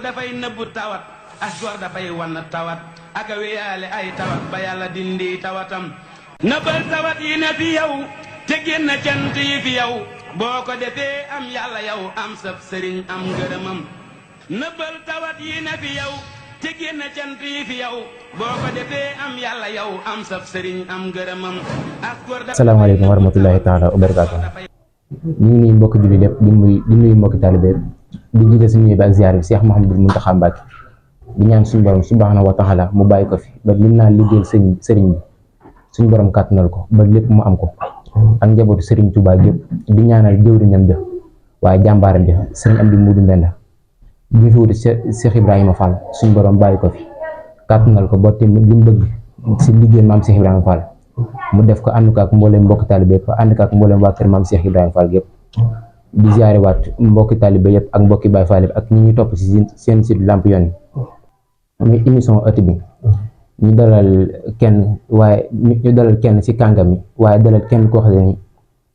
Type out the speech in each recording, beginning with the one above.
dafay nëbbu tawat as gor dafay wan tawat ak a wéyaale ay tawat ba yàlla dindi tawatam nëbbal tawat yi ne fi yow te génn cant yi fi yow boo ko defee am yàlla yow am sab sëriñ am ngërëmam nëbbal tawat yi ne fi yow te génn cant yi fi yow boo ko defee am yàlla yow am sab sëriñ am ngërëmam as gor asalaamaaleykum wa rahmatullahi taala wa barakaatu. ñu ngi nuyu mbokki julli lépp di nuyu mbokki taalibe di jiite suñu ñëw bi ak ziar bi Cheikh Mouhamadou Mountakha Mbacké di ñaan suñu borom subhanahu wa taala mu bàyyi ko fi ba lim naa liggéeyal sëriñ bi suñu borom kàttanal ko ba lépp mu am ko ak njabootu sëriñ Touba gépp di ñaanal jëwriñam ja waaye jàmbaaram ja sëriñ Amdi Muudu Mbenda ñu fi wuti Cheikh Ibrahima Fall suñu borom bàyyi ko fi kàttanal ko ba tim li mu bëgg si liggéey maam Cheikh Ibrahima Fall mu def ko ànd ko ak mboolem mbokki taalibe yëpp ànd ko ak mboolem waa kër maam Cheikh Ibrahima Fall yëpp di ziare waat mbokki taalibe yëpp ak mbokki Baye Fall yëpp ak ñi ñuy topp si seen site Lampion yi muy émission ëtt bi ñu dalal kenn si kàngam mi waaye dalal kenn koo xam ne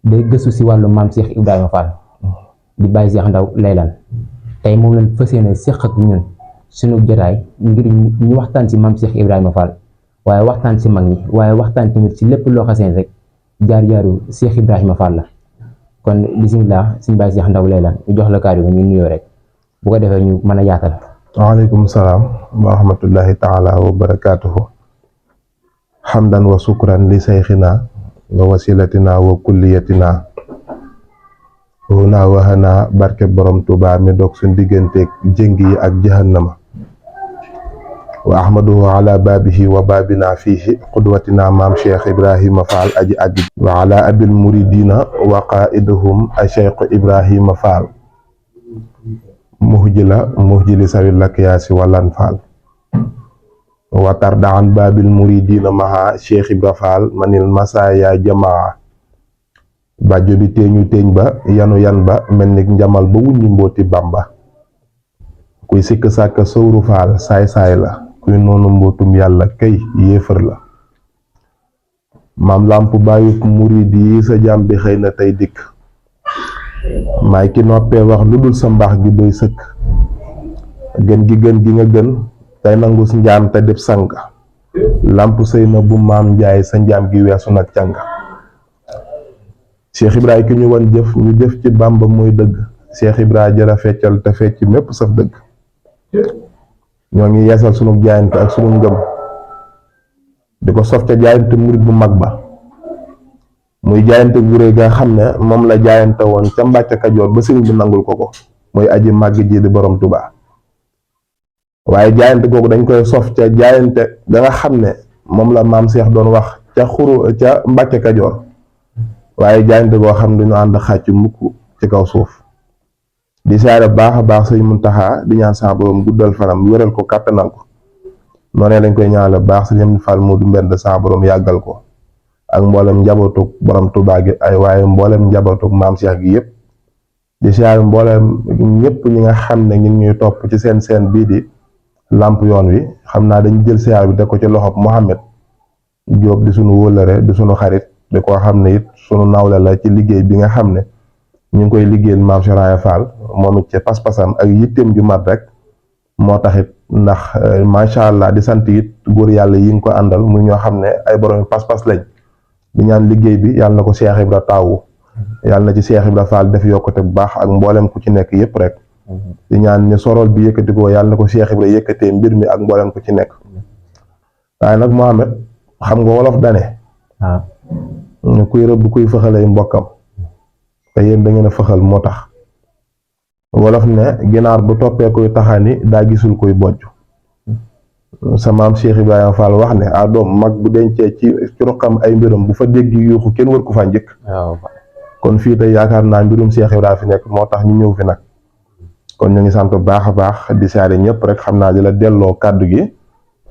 day gëstu si wàllu maam Cheikh Ibrahima Fall di Baye Cheikh Ndaw Laylan tey moom lañ fas yéene séq ak ñun suñu jotaay ngir ñu waxtaan si maam Cheikh Ibrahima Fall waaye waxtaan si mag ñi waaye waxtaan tamit si lépp loo xasee rek jaar-jaaru Cheikh Ibrahima Fall la kon bisimilah suñu Baye Cheikh Ndaw Laylan ñu jox la kàddu gi ñu nuyoo rek bu ko defee ñu mën a yaatal. waaleykum salaam wa rahmatullahi taala wa barakaatuhu xamdan wa sukran li sayxina wa wasilatina wa kulliyatina huna waxana barke borom Tuuba mi dog suñ digganteeg jëng yi ak jahannama wa ahmaduhu ala babihi wa babina fihi qudwatina maam Cheikh Ibrahima Fall aji aggi wa ala abil muridina wa qaidahum a Cheikh Ibrahima Fall muhjili sawil lakyaasi walan Fall wa tardaan babil muridina maha Cheikh Ibra Fall manil masaya jamaa bàjjo bi teeñu teeñ ba yanu yan ba mel ni njamal ba wuññi mbooti Bamba kuy sikk sàkk sawru Fall saay-saay la kuy noonu mbootum yàlla kay yéefar la maam làmp bàyyuk murid yi sa jàm bi xëy na tey dikk maay ki noppee wax lu dul sa mbaax gi doy sëkk gën gi nga gën tey nangus njaam te def sang làmp sëy na bu maam njaay sa njaam gi weesu nag canga Cheikh Ibra ki ñu wan jëf ñu jëf ci Bàmba mooy dëgg Cheikh Ibra jara feccal te fecc mépp saf dëgg ñoo ngi yeesal sunu jaayante ak sunu ngëm di ko sof ca jaayante murit bu mag ba muy jaayante gu réy ga xam ne moom la jaayante woon ca Mbàkke Kajoor ba sëriñ bi nangul ko muy aji màgg ji di borom Tuuba waaye jaayante googu dañ koy sof ca jaayante da nga xam ne moom la maam Cheikh doon wax ca Mbàkke Kajoor waaye jaayante goo xam ne duñu ànd xàcc mukk ci kaw suuf di saare baax a baax sëñ Muntaxa di ñaan sa borom guddal fanam wéral ko kàttanal ko noonee lañ koy ñaanal baax sëñ Amdi Fall Moodu Mbend sa borom yàggal ko ak mboolem njabootug borom Tuuba gi ay waaye mboolem njabootug maam Cheikh gi yëpp di saare mboolem ñëpp ñi nga xam ne ñun ñuy topp ci seen bii di Lampion wi xam naa dañ jël siyaar bi teg ko ci loxob Mohamed Diop di sunu wóllëre di sunu xarit di ko xam ne it sunu nawle la ci liggéey bi nga xam ne ñu ngi koy liggéeyal maam Cheikh Ibrahima Fall moom it ci pas-pasam ak yitteem ju mat rek moo taxit ndax macha allah di sant it góor yàlla yi nga ko àndal muy ñoo xam ne ay borom pas-pas lañ di ñaan liggéey bi yàlla na ko Cheikh Ibra taawu yàlla na ci Cheikh Ibra Fall def yokkute bu baax ak mboolem ku ci nekk yëpp rek di ñaan ni sorol bi yëkkati ko yàlla na ko Cheikh Ibra yëkkatee mbir mi ak mboolem ku ci nekk waaye nag Mohamed xam nga wolof dane kuy rëbb kuy fëxalay mbokkam te yéen da ngeen a fëxal moo tax wolof ne ginaar bu toppee koy taxani daa gisul koy bojj sa maam Cheikh Ibrahima Fall wax ne doom mag bu dencee ci ruqam ay mbiram bu fa dégg yuuxu kenn war ko fa njëkk kon fii tey yaakaar naa mbirum Cheikh Ibrahima fi nekk moo tax ñu ñëw fi nag kon ñu ngi sant bu baax a baax di saare ñëpp rek xam naa di la delloo kàddu gi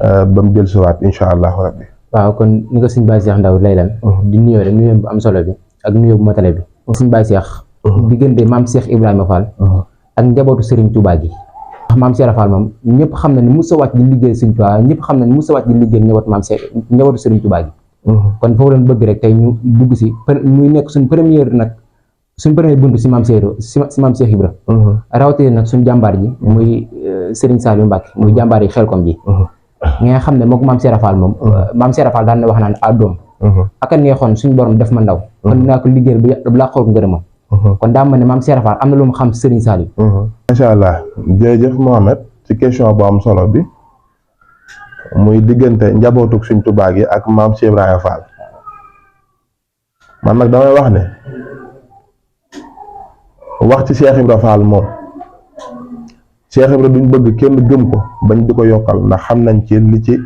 ba mu dellusiwaat incha allahu rabbi waaw kon ni ko suñu Baye Cheikh Ndaw Laylan di nuyoo rek nuyoo bu am solo bi ak nuyoo bu matale bi suñu Baye Cheikh diggante maam Cheikh Ibrahima Fall ak njabootu Serigne Touba gi ndax maam Cheikh Fall moom ñëpp xam na ni musa wàcc di liggéey Serigne Touba ñëpp xam na ni musa wàcc di liggéey njabootu Serigne Touba gi kon foofu leen bëgg rek tey ñu dugg si muy nekk suñ première nag suñ premier buntu si maam Cheikh Ibra rawatina nag suñ jàmbaar ji muy Serigne Saliou Mbacke muy jàmbaar yi Xelkom ji nga xam ne moo ko maam Cheikh Fall moom maam Cheikh Fall daan na wax naan doom aka neexoon suñ borom def ma ndaw kon dinaa ko liggéeyal bu laa xool ngërëmam kon daa ma ne maam Cheikh Fall am na lu mu xam Serigne Saliou. macha allah jërëjëf Mohamed ci question bu am solo bi muy diggante njabootug Sëriñ Tuubaa gi ak maam Cheikh Ibrahima Fall man nag damay wax ne wax ci Cheikh Ibrahima Fall moom Cheikh Ibrahima duñ bëgg kenn gëm ko bañ di ko yokkal ndax xam nañ ci li ci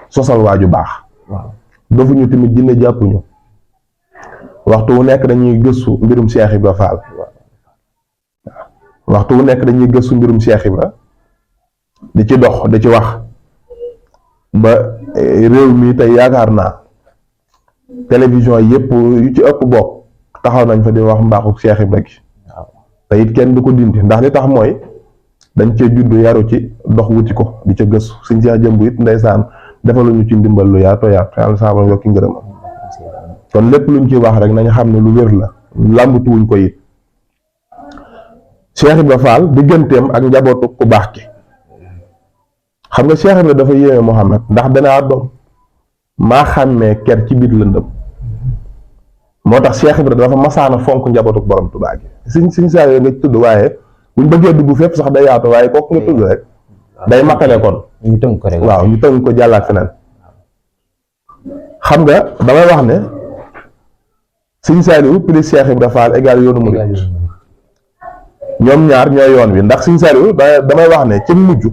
sosal waaju baax. waaw dofuñu tamit jinne jàppuñu waxtu wu nekk dañuy gëstu mbirum Cheikh Ibrahima Fall waxtu wu nekk dañuy gëstu mbirum Cheikh Ibrahima di ci dox di ci wax ba réew mi tey yaakaar naa télévision yëpp yu ci ëpp bokk taxaw nañ fa di wax mbaaxu Cheikh Ibrahima gi te it kenn du ko dindi ndax li tax mooy dañ cee juddu yaru ci dox wuti ko di ca gëstu suñ Cheikh Jëmb it ndeysaan defaluñu ci ndimbal lu yaatoo yaatu yàlla saabam yokki ngërëm kon lépp luñ ciy wax rek nañu xam ne lu wér la làmbatuwuñ ko it Cheikh Ibrahima Fall digganteem ak njabootu ku baax ki xam nga Cheikh Ibrahima dafa yéeme Mouhamed ndax danaa doom maa xàmmee ker ci biir lëndëm moo tax Cheikh Ibrahima dafa masaana fonk njabootu borom Tuubaa gi siñ saa yoo nga tudd waaye buñ bëggee dugg fépp sax day yaatu waaye kooku nga tudd rek day matale kon ñu tënk ko rek waaw ñu tënk ko jàllaat feneen xam nga damay wax ne Sëñ Saliou plus Cheikh Ibrahima Fall égal yoonu murid ñoom ñaar ñooy yoon wi ndax Sëñ Saliou damay wax ne ci mujj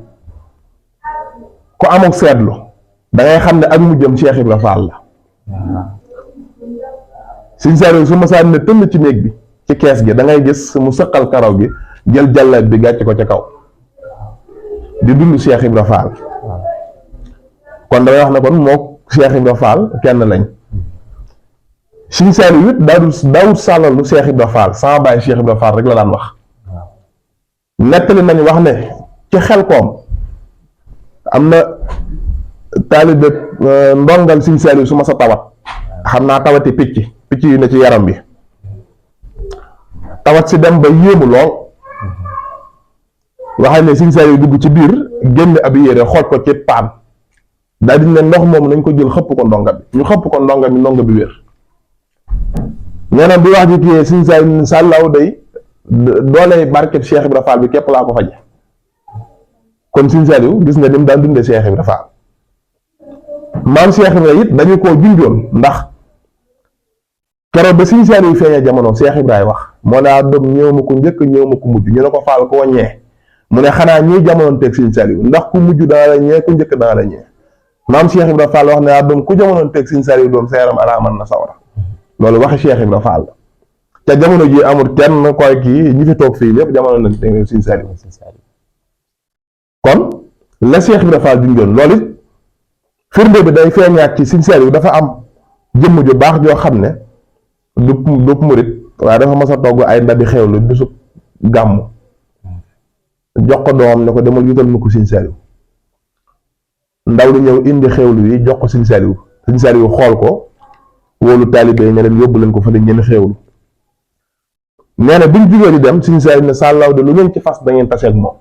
ku amul seetlu da ngay xam ne ak mujjam Cheikh Ibrahima Fall la Sëñ Saliou su ma saan ne tëll ci néeg bi ci kees gi da ngay gis mu sëqal karaw gi jël jàllaat bi gàcc ko ca kaw di dund Cheikh Ibrahima Fall kon damay wax ne kon moo Cheikh Ibrahima Fall kenn lañ Sëñ Saliou it daawut sàllalu Cheikh Ibrahima Fall sama bàyyi Cheikh Ibrahima Fall rek la daan wax nettali nañ wax ne ci Xelkom am na taalibe ndongal Sëñ Saliou su ma sa tawat xam naa tawati picc yu ne ci yaram bi tawat si dem ba yéemu lool waxal ne Sëñ Saliou dugg ci biir génn ab yére xool ko ci paan daal di ne ndox moom nañ ko jël xëpp ko ndonga bi ñu xëpp ko ndonga bi wér nee na bi wax ji kii Sëñ Saliou sàllaaw day dooley barket Cheikh Ibrahima Fall bi képp laa ko faje kon Sëñ Saliou gis nga dem daan dundee Cheikh Ibrahima Fall maam Cheikh Ibrahima it dañu koo junjoon ndax keroog ba Sëñ Saliou feeñee jamono Cheikh Ibrahima wax moo ne doom ñëw ma ko njëkk ñëw ma ko mujj ñu ne ko Fall koo ñee mu ne xanaa ñii jamonoon teeg Sëñ Saliou ndax ku mujj dana la ñee ku njëkk dana la ñee maam Cheikh Ibrahima Fall wax ne doom ku jamonoon teeg Sëñ Saliou doom sa yaram araaman na sawara loolu waxi Cheikh Ibrahima Fall te jamono ji amul kenn koy kii ñi fi toog fii lépp jamono nañ te Sëñ Saliou kon la Cheikh Ibrahima Fall junjoon loolu it firnde bi day feeñaat ci Sëñ Saliou dafa am jëmm ju baax joo xam ne du murit waaye dafa mas a togg ay ndabi xewlu bisub gàmmu jox ko doomam ne ko demal yutal ma ko Sëñ Saliou ndaw li ñëw indi xewlu yi jox ko Sëñ Saliou Sëñ Saliou xool ko wóolu taalibe yi ne leen yóbbu leen ko fa de ngeen xewlu nee na biñ jugee di dem Sëñ Saliou ne sàllaaw de lu ngeen ci fas da ngeen taseeg moom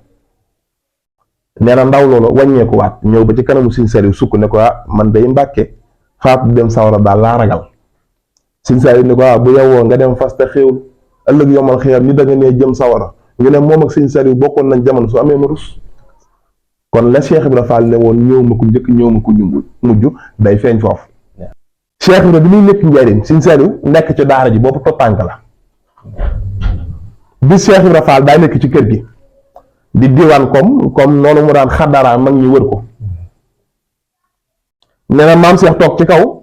nee na ndaw loolu wàññeeku waat ñëw ba ci kanamu Sëñ Saliou sukk ne ko man day Mbàkke faatu dem sawara daal laa ragal Sëñ Saliou ne ko bu yowoo nga dem fas te xewlu ëllëg yomal xiyam ni da nga nee jëm sawara ñu ne moom ak Sëñ Saliou bokkoon nañ jamono su amee ma rus kon la Cheikh Ibrahima Fall ne woon ñëw ma ko njëkk ñëw ma ko mujj day feeñ foofu Cheikh Ibrahima bi muy nekk njariñ Sëñ Saliou nekk ci daara ji boobu tottànk la bi Cheikh Ibrahima Fall daa nekk ci kër gi di diwaan comme noonu mu daan xaddaraa mag ñu wër ko nee na maam Cheikh toog ci kaw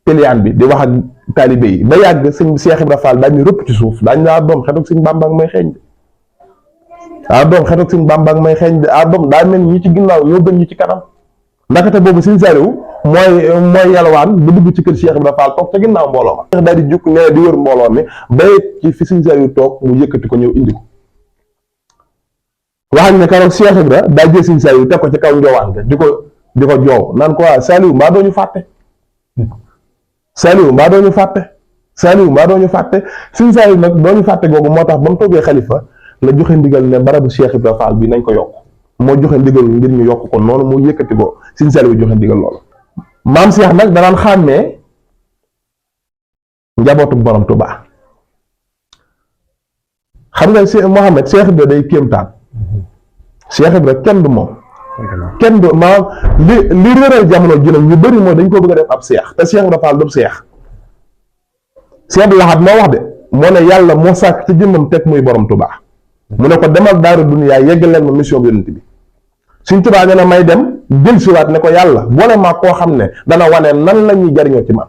piliyaan bi di wax ak taalibe yi ba yàgg sëñ Cheikh Ibrahima Fall daañu rëpp ci suuf daañu daa doom xetuk Sëñ Bàmba ak may xeeñ doom xetuk Sëñ Bàmba ak may xeeñ doom daa mel ñi ci ginnaaw ñoo gën ñi ci kanam ndakate boobu Sëñ Saliou mooy yalwaan ba dugg ci kër Cheikh Ibrahima Fall toog ca ginnaaw mbooloo ma daal di jukk nee di wër mbooloo mi ba ci fi Sëñ Saliou toog mu yëkkati ko ñëw indi ko waxañ ne keroog Cheikh Ibrahima daa jël Sëñ Saliou teg ko ci kaw njoowaan nga di ko joow naan ko Saliou mbaa doo ñu fàtte Saliou mbaa doo ñu fàtte Saliou mbaa doo ñu fàtte Sëñ Saliou nag doo ñu fàtte googu moo tax ba mu toogee xalifa la joxe ndigal ne barabu Cheikh Ibra Fall bi nañ ko yokk moo joxe ndigal ngir ñu yokk ko noonu mu yëkkati ko Sëñ Saliou joxe ndigal loolu. maam Cheikh nag danaan xàmmee njabootu borom Touba xam nga Cheikh Mohamed Cheikh Ibra day kéemtaan Cheikh Ibra kenn du moom. kenn du maanaam li réeral jamono ji nag ñu bëri mooy dañ ko bëgg a def ab seex te Cheikh Ibra Fall du seex. Cheikh Abdou Lahad moo wax de moo ne yàlla moo sàkk ci jëmmam teg muy borom Touba mu ne ko demal daaru duniyaa yegg leen ma mission bi yonent bi suñ Touba nee na may dem jël siwaat ne ko yàlla boole maa koo xam ne dana wane nan la ñuy jariñoo ci man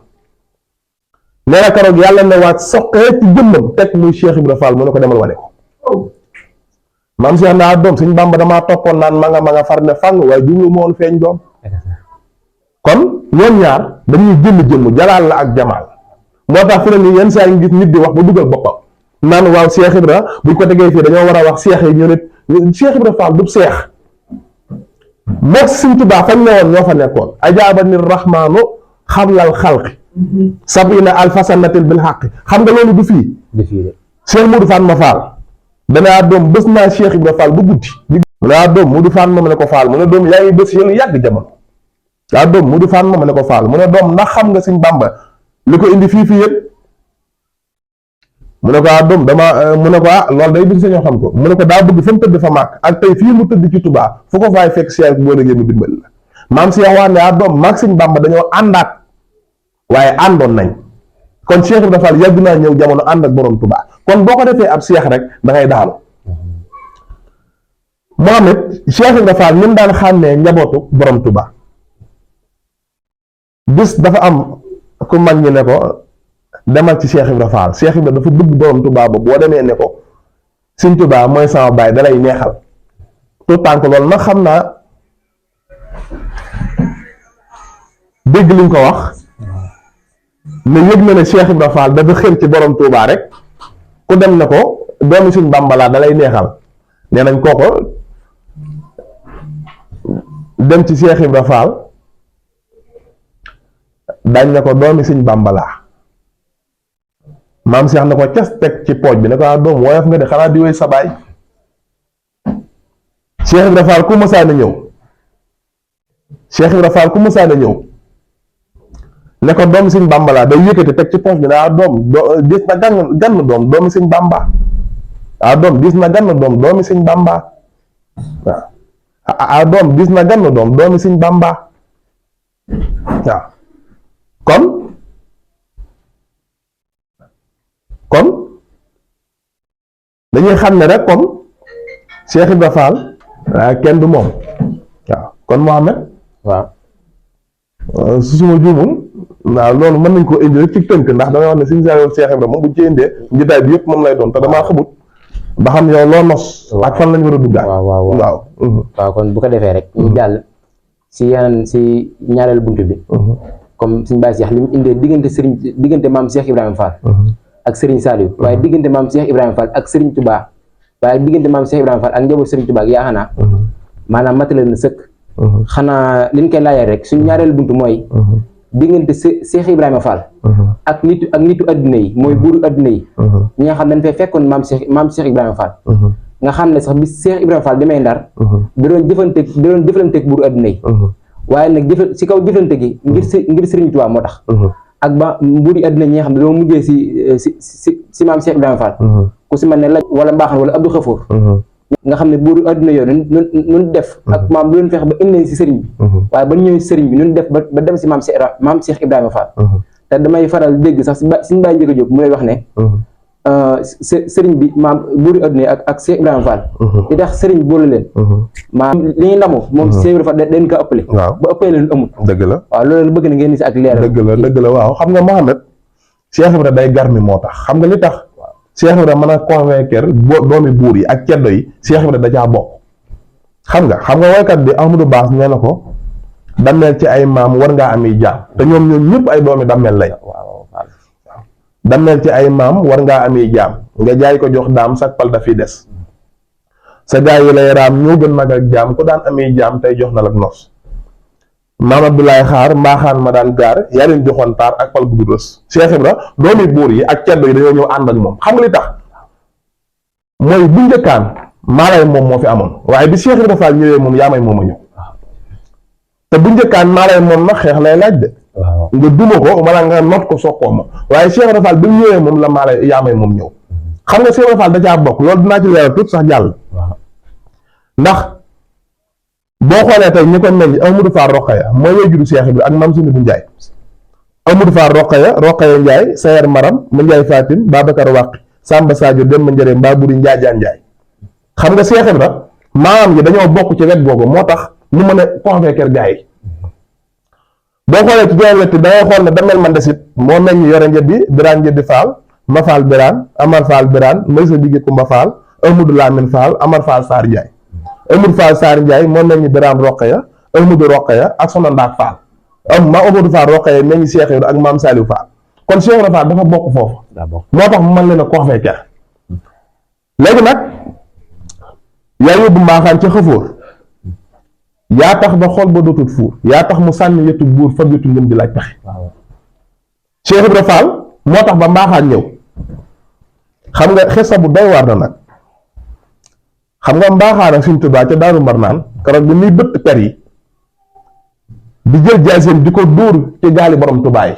nee na keroog yàlla ne waat soqee ci jëmmam teg muy Cheikh Ibra Fall mu ne ko demal wane ko maam Cheikh naa doom suñ Bàmba damaa toppoon naan ma nga far ne fàng waaye juñu moon feeñ doom kon ñoom ñaar dañuy jëmm jalaal la ak jamaal moo tax fi ne nii yenn saa yi gis nit di wax ba dugal boppam naan waaw Cheikh Ibra buñ ko tegee fii dañoo war a wax seex yi ñu ne Cheikh Ibra Fall du seex mook Sëñ Tuubaa fañ ne woon ñoo fa nekkoon ajaaba ni rahmaanu xablal xalqi sabina alfasanatil bil xaqi xam nga loolu du fii Cheikh Modou Fatma Fall danaa doom bés naa Cheikh Ibra Fall bu guddi mu ne doom Modou Fatma ma ne ko Fall mu ne doom yaa ngi bés yéen yàgg jamono daa doom Modou Fatma ma ne ko Fall mu ne doom ndax xam nga Sëñ Bàmba li ko indi fii yëpp mu ne ko doom dama mu ne ko loolu day bind sañoo xam ko mu ne ko daa bëgg fa mu tëdd fa màkk ak tey fii mu tëdd ci Touba fu ko faay fekk Cheikh boo léegi mu dimbali la maam Cheikh wax ne doom maag Sëñ Bàmba dañoo àndaat waaye àndoon nañ kon Cheikh Ibra Fall yàgg naa ñëw jamono ànd ak borom Touba kon boo ko defee ab Cheikh rek da ngay daanu Mohamed Cheikh Ibra Fall ni mu daan xàmmee njabootu borom Touba bis dafa am ku mag ñi ne ko demal ci Cheikh Ibra Fall Cheikh Ibra dafa bëgg borom Touba ba boo demee ne ko Sëñ Touba mooy sama baay dalay neexal tout tànk loolu nag xam naa dégg liñ ko wax ne yëg na ne Cheikh Ibra Fall dafa xër ci borom Touba rek ku dem ne ko doomi Sëñ Bàmba laa dalay neexal nee nañ kooko dem ci Cheikh Ibra Fall dañ ne ko doomi Sëñ Bàmba laa maam Cheikh ne ko cas teg ci pooj bi ne ko doom woyof nga de xanaa di wéy sa baay Cheikh Ibra Fall ku mësaana ñëw Cheikh Ibra Fall ku mësaana ñëw ne ko doomi Sëñ Bàmba laa day yëkkati teg ci pooj bi ne doom gis na gann doom doomi Sëñ Bàmba doom gis na gann doom doomi Sëñ Bàmba waaw doom gis na gann doom doomi Sëñ Bàmba waaw kon dañuy xam ne rek comme Cheikh Ibra Fall kenn du moom waaw kon Mohamed waaw su suma juumum waaw loolu mën nañ koo indi rek ci tënk ndax damay wax ne Sëñ Saliou Cheikh Ibra moom bu ci indee njëtaay bi yëpp moom lay doon te damaa xamut ba xam yow loo nos ak fan lañ war a duggaat waaw kon bu ko defee rek ñu jàll si yeneen si ñaareel bunt bi comme Sëñ Baye Cheikh li mu indee diggante maam Cheikh Ibrahima Fall ak Serigne Saliou waaye diggante maam Cheikh Ibrahima Fall ak Serigne Touba waaye diggante maam Cheikh Ibrahima Fall ak njaboot Serigne Touba ak yaa xanaa maanaam matale na sëkk xanaa liñ koy laajal rek suñ ñaareel buntu mooy diggante Cheikh Ibrahima Fall ak nitu adduna yi mooy buuru adduna yi ñi nga xam dañ fay fekkoon maam Cheikh Ibrahima Fall nga xam ne sax bi Cheikh Ibrahima Fall demee Ndar da doon jëflanteeg buuru adduna yi waaye nag si kaw jëflante gi ngir Serigne Touba moo tax ak ba mbuuri adduna ñi nga xam ne doo mujjee si maam Cheikh Ibrahima Fall ku si mel ne la wala mbaaxan wala Abdou Khafour nga xam ne buuru adduna yooyu nun def ak maam lu leen fexe ba indi si sëriñ bi waaye ba ñëw si sëriñ bi nun def ba dem si maam Cheikh Ibrahima Fall te damay faral dégg sax suñu bàyyi njëkk a jóg mu lay wax ne sëriñ bi maam buuru adduna yi ak Cheikh Ibrahima Fall li tax sëriñ bi boole leen maam li ñuy ndamoo moom Cheikh Ibrahima Fall dañ ko ëppale ba ëppale leen amul dëgg la waaw loolu bëgg na ngeen ni si ak leeral dëgg la waaw xam nga Mohamed Cheikh Ibrahima day garmi moo tax xam nga li tax Cheikh Ibrahima mën a convaincre doomi buur yi ak ceddo yi Cheikh Ibrahima da caa bokk xam nga woykat bi Amadou Bass nee na ko dammeel ci ay maam war ngaa ami jaam te ñoom ñëpp ay doomi dammeel lañ dammeel ci ay maam war ngaa ami jaam nga jaay ko jox daam sak pal dafiy des sa gaay yi lay raam ñoo gën mag ak jaam ku daan ami jaam tey jox na la nos maam Abdoulaye Xaar mbaaxaan ma daan gaar yaa leen joxoon taar ak pal gudu rës. Cheikh Ibra doomi buur yi ak ceddo yi dañoo ñëw ànd ak moom xam nga li tax mooy bu njëkkaan maalay moom moo fi amoon waaye bi Cheikh Ibra Fall ñëwee moom yaa may moom a ñëw te bu njëkkaan maalay moom nag xeex lay laaj de nga duma ko wala nga not ko soog koo ma waaye Cheikh Ibra Fall bi mu ñëwee moom la maalay yaa may moom ñëw xam nga Cheikh Ibra Fall da caa bokk loolu dinaa ci leeral tuuti sax jàll ndax boo xoolee tey ñi ko meññ Amadou Fall Rokhaya mooy way juru Cheikh Ibra ak Mame Sini bu Njaay Amadou Fall Rokhaya Njaay Sayer Maram ma Njaay Fatim Babacar Wàqi Samba Sadio Demba Njëre Mbaa Buri Njaajaan Njaay xam nga Cheikh Ibra maam yi dañoo bokk ci wet googu moo tax ñu mën a convaincre gars yi boo xoolee ci geneen wetti da ngay xool ne damel man desit moo meññ Yoro Njëbi Biraan Njëbi Fall Ma Fall Biraan Amar Fall Biraan Maysa Bigé Kumba Fall Amadou Lamine Fall Amar Fall Sarr Njaay Amadou Fall Sarr Ndiaye moo meññ Birane Rokhaya Amadou Rokhaya ak Soxna Ndaak Fall ma Amadou Fall Rokhaya meññ Cheikh Ibra ak Maam Saliou Fall kon Cheikh Ibra Fall dafa bokk foofu moo tax mu mën leen a convaincre léegi nag yaa yóbbu mbaaxaan ca xëfóor yaa tax ba xol ba dootul fuur yaa tax mu sànni yetu buur fab yetu ngëm di laaj pexe Cheikh Ibra Fall moo tax ba mbaaxaan ñëw xam nga xesa bu doy waar na nag xam nga mbaaxaan ak Sëñ Tuubaa ca Daaru Marnaan keroog bi muy bëtt per yi di jël jaaseem di ko dóor ci gaali borom Tuubaa yi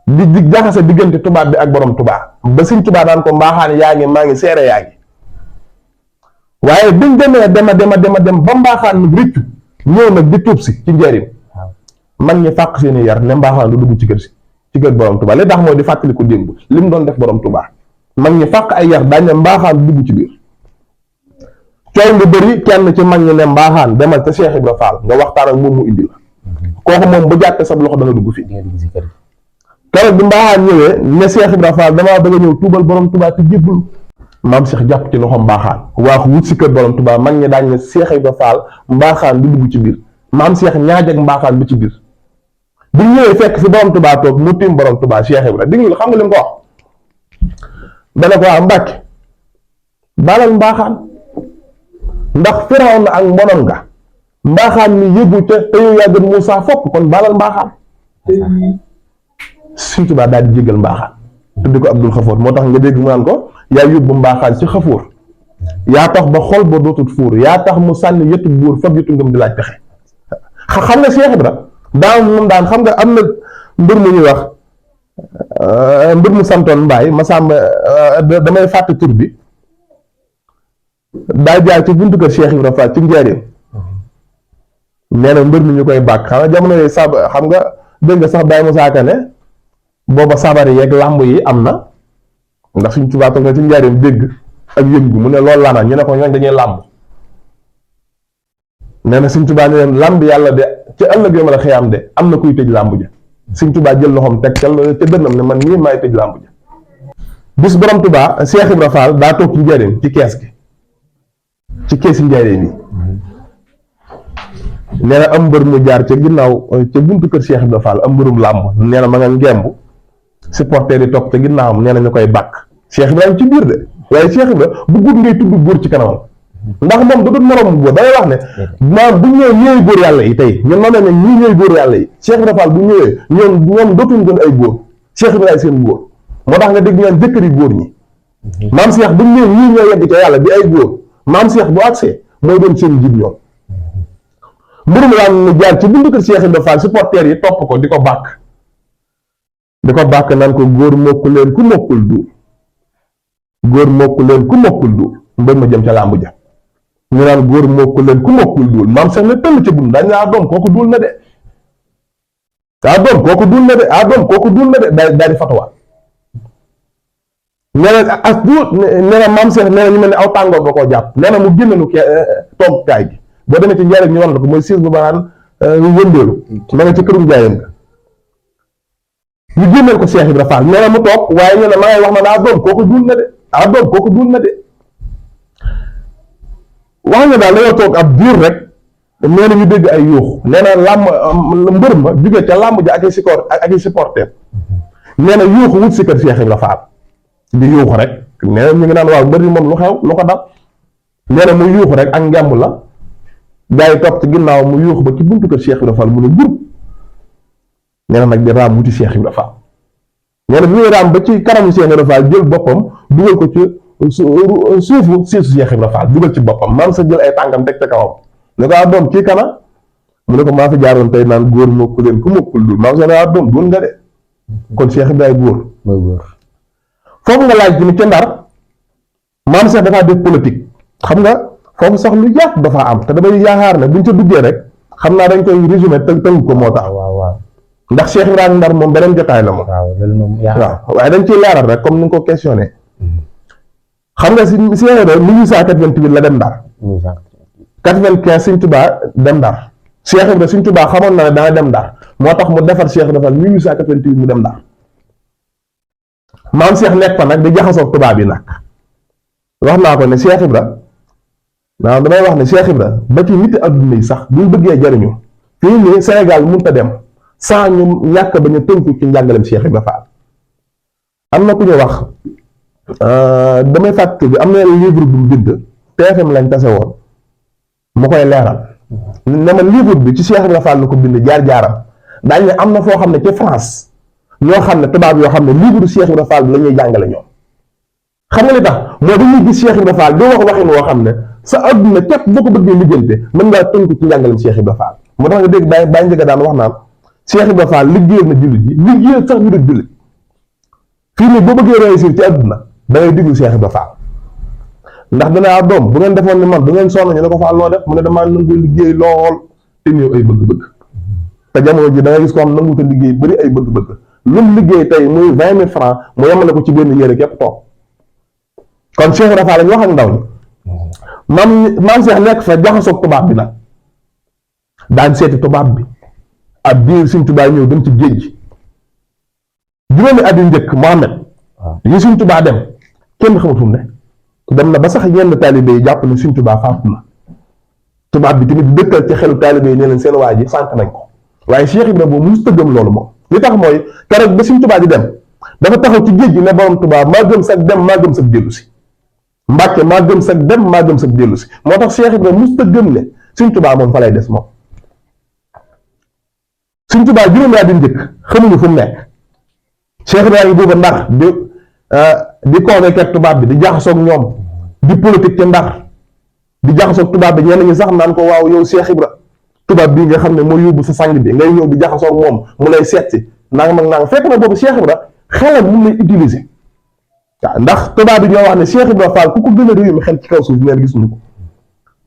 di jaxase diggante tubaab bi ak borom Tuubaa ba Sëñ Tuubaa daan ko mbaaxaan yaa ngi maa ngi seere yaa ngi waaye biñ demee dem ba mbaaxaan nag rëccu ñëw nag di tuub si ci njëriñ mag ñi fàq seeni yar ne mbaaxaan du dugg ci kër si ci kër borom Tuubaa li tax mooy di fàttali ko démb li mu doon def borom Tuubaa mag ñi fàq ay yar daañ ne mbaaxaan du dugg ci biir coow lu bëri kenn ci mag ñi ne mbaaxaan demal ca Cheikh Ibra Fall nga waxtaan ak moom mu indi la kooku moom bu jàppee sa loxo dana dugg fi keroog bi mbaaxaan ñëwee ne Cheikh Ibra Fall damaa bëgg a ñëw tuubal borom Tuubaa te jébbul maam Cheikh jàpp ci loxo mbaaxaan waaxu wut si kër borom Tuubaa mag ñi daañ ne Cheikh Ibra Fall mbaaxaan du dugg ci biir maam Cheikh ñaaj ak mbaaxaan bi ci biir bi ñëwee fekk fi borom Tuubaa toog mu tiim borom Tuubaa Cheikh Ibra diglu xam nga li mu ko wax dana ko waa Mbàkke baalal mbaaxaan ndax firaw na ak mbonoon nga mbaaxaan mi yëgu ca te yow yaa gën Muusaa fopp kon baalal mbaaxaan Sëñ Tuubaa daal di jégal mbaaxaan tuddi ko Abdul Xafoor moo tax nga dégg mu naan ko yaa yóbbu mbaaxaan ci xafoor yaa tax ba xol ba dootul fuur yaa tax mu sànni yetu buur fab yetu ngëm di laaj pexe xam nga Cheikh Ibra moom daan xam nga am na mbir mu ñuy wax mbir mu santoon Mbaay ma sàmm damay fàtte tur bi daa jaar ci buntu kër Cheikh Ibra Fall ci njaareem nee na mbër mi ñu koy bàkk xam nga jamono yooyu xam nga dégg nga sax Baye Moussa Ka ne booba sabar yeeg làmb yi am na ndax Sëñ Tuubaa toog na ci njaareem dégg ak yëngu mu ne loolu laa ñu ne ko ñooñ dañuy làmb nee na Sëñ Tuubaa ne leen làmb yàlla de ci ëllëg yo ma la xëyaam de am na kuy tëj làmb ja Sëñ Tuubaa jël loxoom teg ca dënnam ne man mii maay tëj làmb ja bis borom Tuubaa Cheikh Ibra Fall daa toog ci njaareem ci kees gi ci keesi njaareem yi nee na am mbër mu jaar ca ginnaaw ca buntu kër Cheikh Ibra Fall am mbërum làmb nee na ma nga ngemb supporter yi toog ca ginnaawam nee na ñu koy bàkk Cheikh Ibra ci biir de waaye Cheikh Ibra bu gudd ngay tudd góor ci kanamam ndax moom da doon moroom góor dangay wax ne maam bu ñëwee ñooy góor yàlla yi tey ñun ma ne ñii ñooy góor yàlla yi Cheikh Ibra Fall bu ñëwee ñoom dootuñ doon ay góor Cheikh Ibra ay seen góor moo tax nga dégg ñaan jëkkëri góor ñi maam Cheikh bu ñëwee ñii ñooy yegg ca yàlla di ay góor maam Cheikh bu agsee mooy doon seen njiit ñoom mbirum laa mu jaar ci buntu kër Cheikh Ibra Fall supporter yi topp ko di ko bàkk naan ko góor mokku leen ku mokkul duul góor mokku leen ku mokkul duul mbër ma jëm ca làmb ja ñu naan góor mokku leen ku mokkul duul maam Cheikh ne tëll ca bun daañu ne doom kooku duul na de doom kooku duul na de daal di fatuwaat nee na as duul nee na maam Cheikh nee na ñu mel ne aw tàngoor ba koo jàpp nee na mu génnelu toog kaay gi boo demee ci njaareem ñu wan la ko mooy siis bu banaan wëndeelu ma nga ci kërum jaayam nga ñu génneel ko Cheikh Ibra Fall nee na mu toog waaye ñu ne ma ngay wax na doom kooku duul na de doom kooku duul na de wax nga daal dañoo toog ab diir rek nee na ñu dégg ay yuux nee na làmb mbër ma jóge ca làmb ja ak i supporter nee na yuuxu wut si kër Cheikh Ibra Fall di yuuxu rek nee na ñu ngi naan waaw mbër mi moom lu xew lu ko dal nee na mu yuuxu rek ak ngemb la gaa yi topp ci ginnaaw mu yuux ba ci buntu kër Cheikh Ibra Fall mu ne groupe nee na nag di raam wuti Cheikh Ibra Fall nee na bi muy raam ba ci kanamu Cheikh Ibra Fall jël boppam dugal ko ci suufu siisu Cheikh Ibra Fall dugal ci boppam maam sa jël ay tànkam teg ca kawam ne ko doom kii kana mu ne ko maa fi jaaroon tey naan góor mokku leen ku mokkul dul maam sa ne doom doon nga de kon Cheikh Ibrahima góor mooy góor foofu nga laaj ci ni ca Ndar maam Cheikh dafaa def politique xam nga foofu sax lu yaatu dafa am te damay yaakaar ne buñ ca duggee rek xam naa dañ koy résumé tënk ko moo tax waaw ndax Cheikh Ibrahima Ndar moom beneen jotaay la moom waaw waaye dañ ciy leeral rek comme ni nga ko questionné xam nga si Cheikh Ibrahima 1888 la dem Ndar 95 Sëñ Tuubaa dem Ndar Cheikh Ibrahima Sëñ Tuubaa xamoon na ne dana dem Ndar moo tax mu defar Cheikh Ibrahima 1888 mu dem Ndar maam Cheikh nekk fa nag di jaxasoo tubaab yi nag wax naa ko ne Cheikh Ibrahima waaw damay wax ne Cheikh Ibrahima ba ci nit adduna yi sax buñ bëggee jariñu fii nii Sénégal mënut a dem sans ñu ñàkk ba ñu tënku ci njàngalem Cheikh Ibrahima Fall am na ku ñu wax damay fàttali bi am na livre bu mu bind TFM lañ tase woon mu koy leeral ne ma livre bi ci Cheikh Ibrahima Fall la ko bind jaar-jaaram daañu ne am na foo xam ne ci France ñoo xam ne tubaab yoo xam ne livre Cheikh Ibrahima Fall bi la ñuy jàngale ñoom xam nga li tax moo dañuy gis Cheikh Ibrahima Fall di wax waxin woo xam ne sa adduna képp boo ko bëggee lijjante mën ngaa tënku ci njàngalem Cheikh Ibrahima Fall moo tax nga dégg bàyyi njëkk daan wax naan Cheikh Ibrahima Fall liggéeyal na jullit yi liggéeyal sax ñu dul jullit fii nii boo bëggee réussir ci adduna da ngay diglu Cheikh Ibrahima Fall ndax danaa doom bu ngeen defoon ni man du ngeen sonn ñu ne ko Fall noo def mu ne damaa nangu liggéey lool te néew ay bëgg-bëgg te jamono ji da ngay gis ko am nangu te liggéey bëri ay bëgg-bëgg lu mu liggéey tey muy 20 000 francs mu yemale ko ci benn yére képp toog kon Cheikh Ibrahima Fall la ñu wax ak ndaw ñi maam Cheikh nekk fa jaxasoog tubaab bi nag daan seeti tubaab bi ab biir Sëñ Tuubaa ñëw dem ci géej gi juróomi at yu njëkk Mohamed yi Sëñ Tuubaa dem kenn xamul fu mu ne dem na ba sax yenn taalibe yi jàpp ne Sëñ Tuubaa faatu na tubaab bi tamit dëkkal ci xelu taalibe yi ne leen seen waa ji sànq nañ ko waaye Cheikh Ibrahima boobu mu tëggam loolu moom li tax mooy keroog ba Sëñ Tuubaa di dem dafa taxaw ci géej gi ne borom Tuubaa maa gëm sag dem maa gëm sag dellu si Mbàkke maa gëm sag dem maa gëm sag dellu si moo tax Cheikh Ibrahima mu tëggam ne Sëñ Tuubaa moom fa lay des moom Sëñ Tuubaa juróomi at yu njëkk xamuñu fu mu nekk Cheikh Ibrahima booba Ndar di convaincre tubaab bi di jaxasoog ñoom di politique ci Ndar di jaxasoog tubaab bi ñenn ñi sax naan ko waaw yow Cheikh Ibra tubaab bii nga xam ne moo yóbbu sa sang bi ngay ñëw di jaxasoog moom mu lay seet si nangam ak nangam fekk na boobu Cheikh Ibra xelam mun lay utiliser waaw ndax tubaab bi ñoo wax ne Cheikh Ibra Fall ku ko gën a réyum xel ci kaw suuf neen gisuñu ko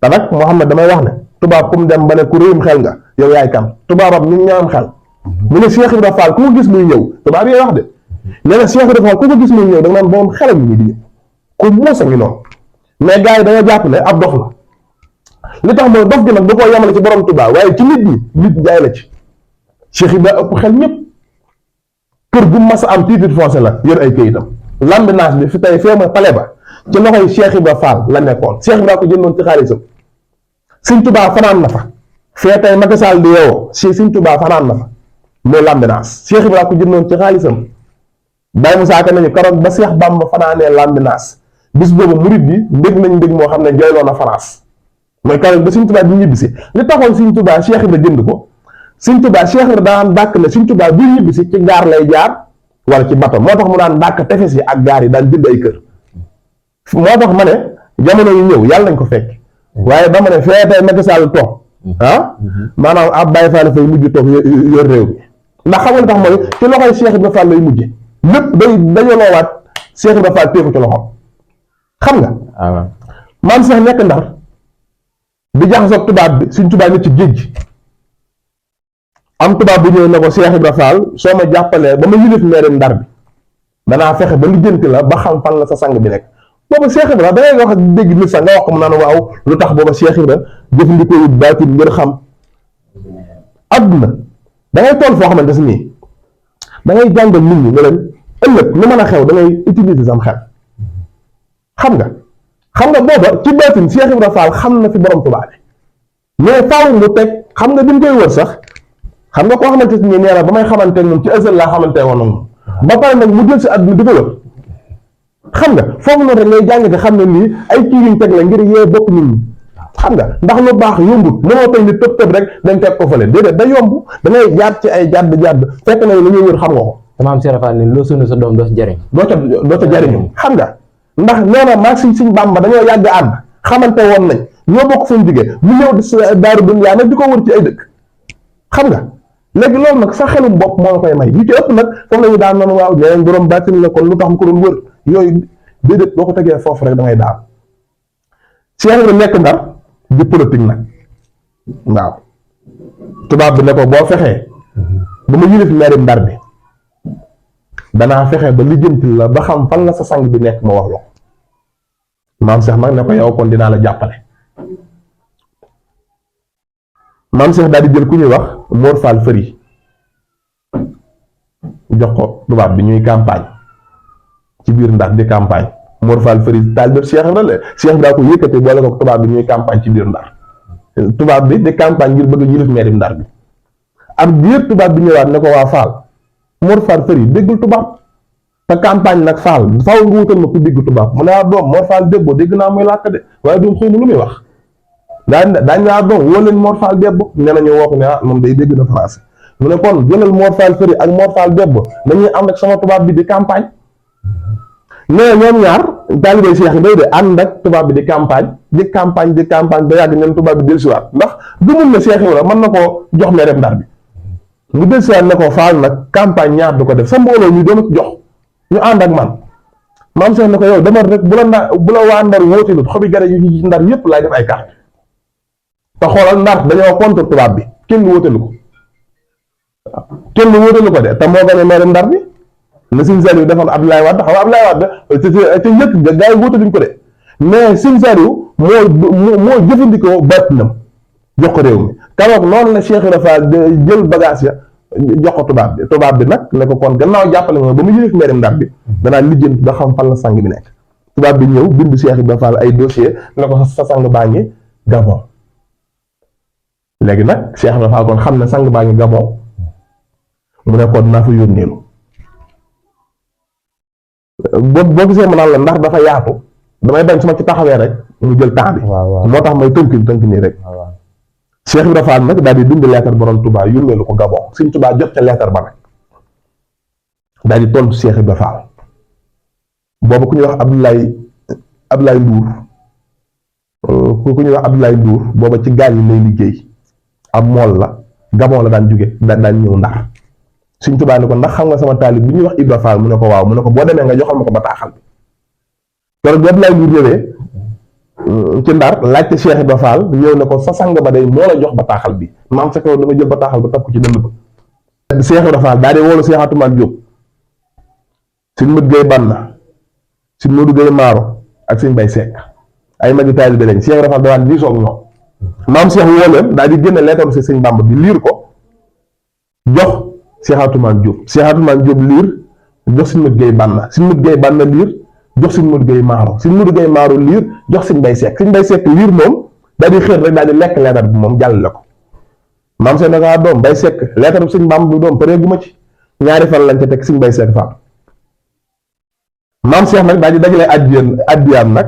te nag Mouhamed damay wax ne tubaab ku mu dem ba ne ku réyum xel nga yow yaay kan tubaabam ñu ñaam xel mu ne Cheikh Ibra Fall ku ko gis muy ñëw tubaab yi wax de nee na Cheikh Ibra Fall ku ko gis muy ñëw da nga naan borom xelam yi di ñëw ku moos a ngi noonu mais gars yi dañoo jàpp ne ab dof la li tax mooy dof gi nag da koo yemale ci borom Tuubaa waaye ci nit ñi nit jaay la ci Cheikh Ibra ëpp xel ñëpp kër gu mas a am titre foncier la yor ay kayitam lambinaas bi fi tey feema pale ba ci loxoy Cheikh Ibra Fall la nekkoon Cheikh Ibra ko jëndoon ci xaalisam Sëñ Tuubaa fanaan na fa fee tey Macky Sall di yeewoo si Sëñ Tuubaa fanaan na fa mooy lambinaas Cheikh Ibra ko jëndoon ci xaalisam Baye Moussa Ka nañu keroog ba Cheikh Bamba fanaanee lambinaas bis boobu murit bi ndég nañ ndég moo xam ne jooyloo na France mooy keroog ba Sëñ Tuubaa bi ñibbisi li taxoon Sëñ Tuubaa Cheikh Ibra jënd ko Sëñ Tuubaa Cheikh Ibra daan dàkk ne Sëñ Tuubaa bi ñibbisi ci gaar lay jaar wala ci bato moo tax mu daan dàkk tefes yi ak gaar yi daan jënd ay kër moo tax ma ne jamono yu ñëw yàlla nañ ko fekk waaye dama ne fee tey Macky Sall toog maanaam ab Baye Fall fay mujj toog yor réew mi ndax xam nga li tax mooy ci loxoy Cheikh Ibra Fall lay mujje lépp dañoo loowaat Cheikh Ibra Fall téeku ci loxoom xam nga maam Cheikh nekk Ndar di jaxasoog tubaab bi Sëñ Tuubaa nit ci géej gi am tubaab bu ñëw ne ko Cheikh Ibra Fall soo ma jàppalee ba ma yilif meeri Ndar bi danaa fexe ba lijjanti la ba xam fan la sa sang bi nekk booba Cheikh Ibra da ngay wax ak dégg nit sax nga wax ko mu naan waaw lu tax booba Cheikh Ibra jëfandikoo wut baatin ngir xam adduna da ngay toll foo xamante si nii da ngay jàngal nit ñi nga leen ëllëg lu mën a xew da ngay utiliser sam xel xam nga booba ci baatin Cheikh Ibra Fall xam na fi borom Tuubaa mais faaw mu teg xam nga bi mu koy wër sax xam nga koo xamante ni nee na ba may xamante moom ci ësal laa xamante woon ak moom ba pare nag mu jël si àdduna di ko wër xam nga foofu noonu rek ngay jàng te xam ne nii ay kii yuñ teg la ngir yee bopp nit ñi xam nga ndax lu baax yombut mënoo tey ni tëb rek dañ teg ko fële déedéet da yomb da ngay jaar ci ay jàdd fekk na li ñuy wër xam nga ko. dama am Serap Fall ne loo sonn sa doom doo ci jariñ. doo ca jariñu xam nga ndax nee na maa Sëñ Bàmba dañoo yàgg ànd xamante woon nañ ñoo bokk fuñ jigee mu ñëw daaru dunya nag di ko wër ci ay dëkk xam nga léegi loolu nag sa xelum bopp moo la koy may yu ci ëpp nag foofu la ñu daan noonu waaw ñeneen borom bàttin la kon lu tax mu ko doon wër yooyu déedéet boo ko tegee foofu rek da ngay daal Cheikh Ibra nekk Ndar di politique nag waaw tubaab bi ne ko boo fexee ba ma yilif meeri Ndar bi danaa fexe ba lijjanti la ba xam fan la sa sang bi nekk ma wax la ko maam Cheikh nag ne ko yow kon dinaa la jàppale maam Cheikh daal di jël ku ñuy wax Mor Fall Fëri jox ko tubaab bi ñuy campagne ci biir Ndar di campagne Mor Fall Fëri taal def Cheikh Ibra la Cheikh Ibra ko yëkkate boole ko tubaab bi ñuy campagne ci biir Ndar tubaab bi di campagne ngir bëgg a yilif meeri Ndar bi ab biir tubaab bi ñëwaat ne ko waa Fall Mor Fall Fëri déggul tubaab te campagne nag Fall faaw nga wutal ma ku dégg tubaab mu ne waa doom Mor Fall déggoo dégg naa muy làkk de waaye doom xawma lu muy wax daañu laa doom woo leen Mor Fall Debbo nee nañu woo ko ne moom day dégg na français mu ne kon jëlal Mor Fall Fëri ak Mor Fall Debbo dañuy ànd ak sama tubaab bi di campagne nee ñoom ñaar taalibe Cheikh yi day de ànd ak tubaab bi di campagne ba yàgg ñoom tubaab bi dellusiwaat ndax gëmul na Cheikh Ibra mën na koo jox meereem Ndar bi mu dellusiwaat ne ko Fall nag campagne ñaar du ko def sa mbooloo ñu doon jox ñu ànd ak man maam Cheikh ne ko yow demal rek bu la waa Ndar wóotilut xobi gare yu ci Ndar yépp laay def ay carte te xoolal Ndar dañoo contre tubaab bi kenn wóotalu ko de te moo gën a meereem Ndar bi na Sëñ Saliou defoon Abdoulaye Wade xam nga Abdoulaye Wade te yëkk ga gars yi wóotaluñ ko de mais Sëñ Saliou moo jëfandikoo baatinam jox ko réew mi karoog noonu la Cheikh Ibra Fall jël bagage ya jox ko tubaab bi nag ne ko kon gannaaw jàppale nga ba mu yëlif meereem Ndar bi danaa lijjanti ba xam fan la sang bi nekk tubaab bi ñëw bind Cheikh Ibra Fall ay dossier ne ko sa sang baa ngi Gabon léegi nag Cheikh Ibra Fall kon xam ne sang baa ngi Gabon mu ne ko dinaa fa yónneelu boo gisee ma naan la ndax dafa yaatu damay bañ su ma ci taxawee rek mu jël temps bi moo tax may tënk nii rek Cheikh Ibra Fall nag daal di bind leetar borom Touba yónneelu ko Gabon Sëñ Touba jot ca leetar ba nag daal di tontu Cheikh Ibra Fall boobu ku ñuy wax Abdoulaye Ndour booba ci gaal yi lay liggéey ab mool la Gabon la daan jóge daan ñëw Ndar Sëñ Touba ne ko ndax xam nga sama taalib bi ñuy wax Ibra Fall mu ne ko waaw mu ne ko boo demee nga joxal ma ko bataaxal bi keroog bi Abdoulaye Ndour ñëwee ci Ndar laajte Cheikh Ibra Fall ñëw ne ko sa sang ba day moo la jox bataaxal bi maam sa kaw da nga jël bataaxal ba taf ko ci dënd ba Cheikh Ibra Fall daal di woolu Cheikh Atoumane Diop Sëñ Mët Gay Banna Sëñ Modou Gay Maaro ak Sëñ Bay Seck ay magi taalibe lañ Cheikh Ibra Fall dawaan di soog ñoom maam Cheikh woo leen daal di génne leetaru si Sëñ Bàmba bi liir ko jox Cheikh Atoumane Diop liir jox Sëñ Mët Gay Banna Sëñ Mët Gay Banna liir jox Sëñ Modou Gay Maaro liir jox Sëñ Bay Seck liir moom daal di xër rek daal di lekk leetar bi moom jàll la ko maam Cheikh ne ko doom Bay Seck leetar bi Sëñ Bàmba bi doom pare gu ma ci ñaari fan lañ ca teg Sëñ Bay Seck faam maam Cheikh nag daal di dajale addiyaam nag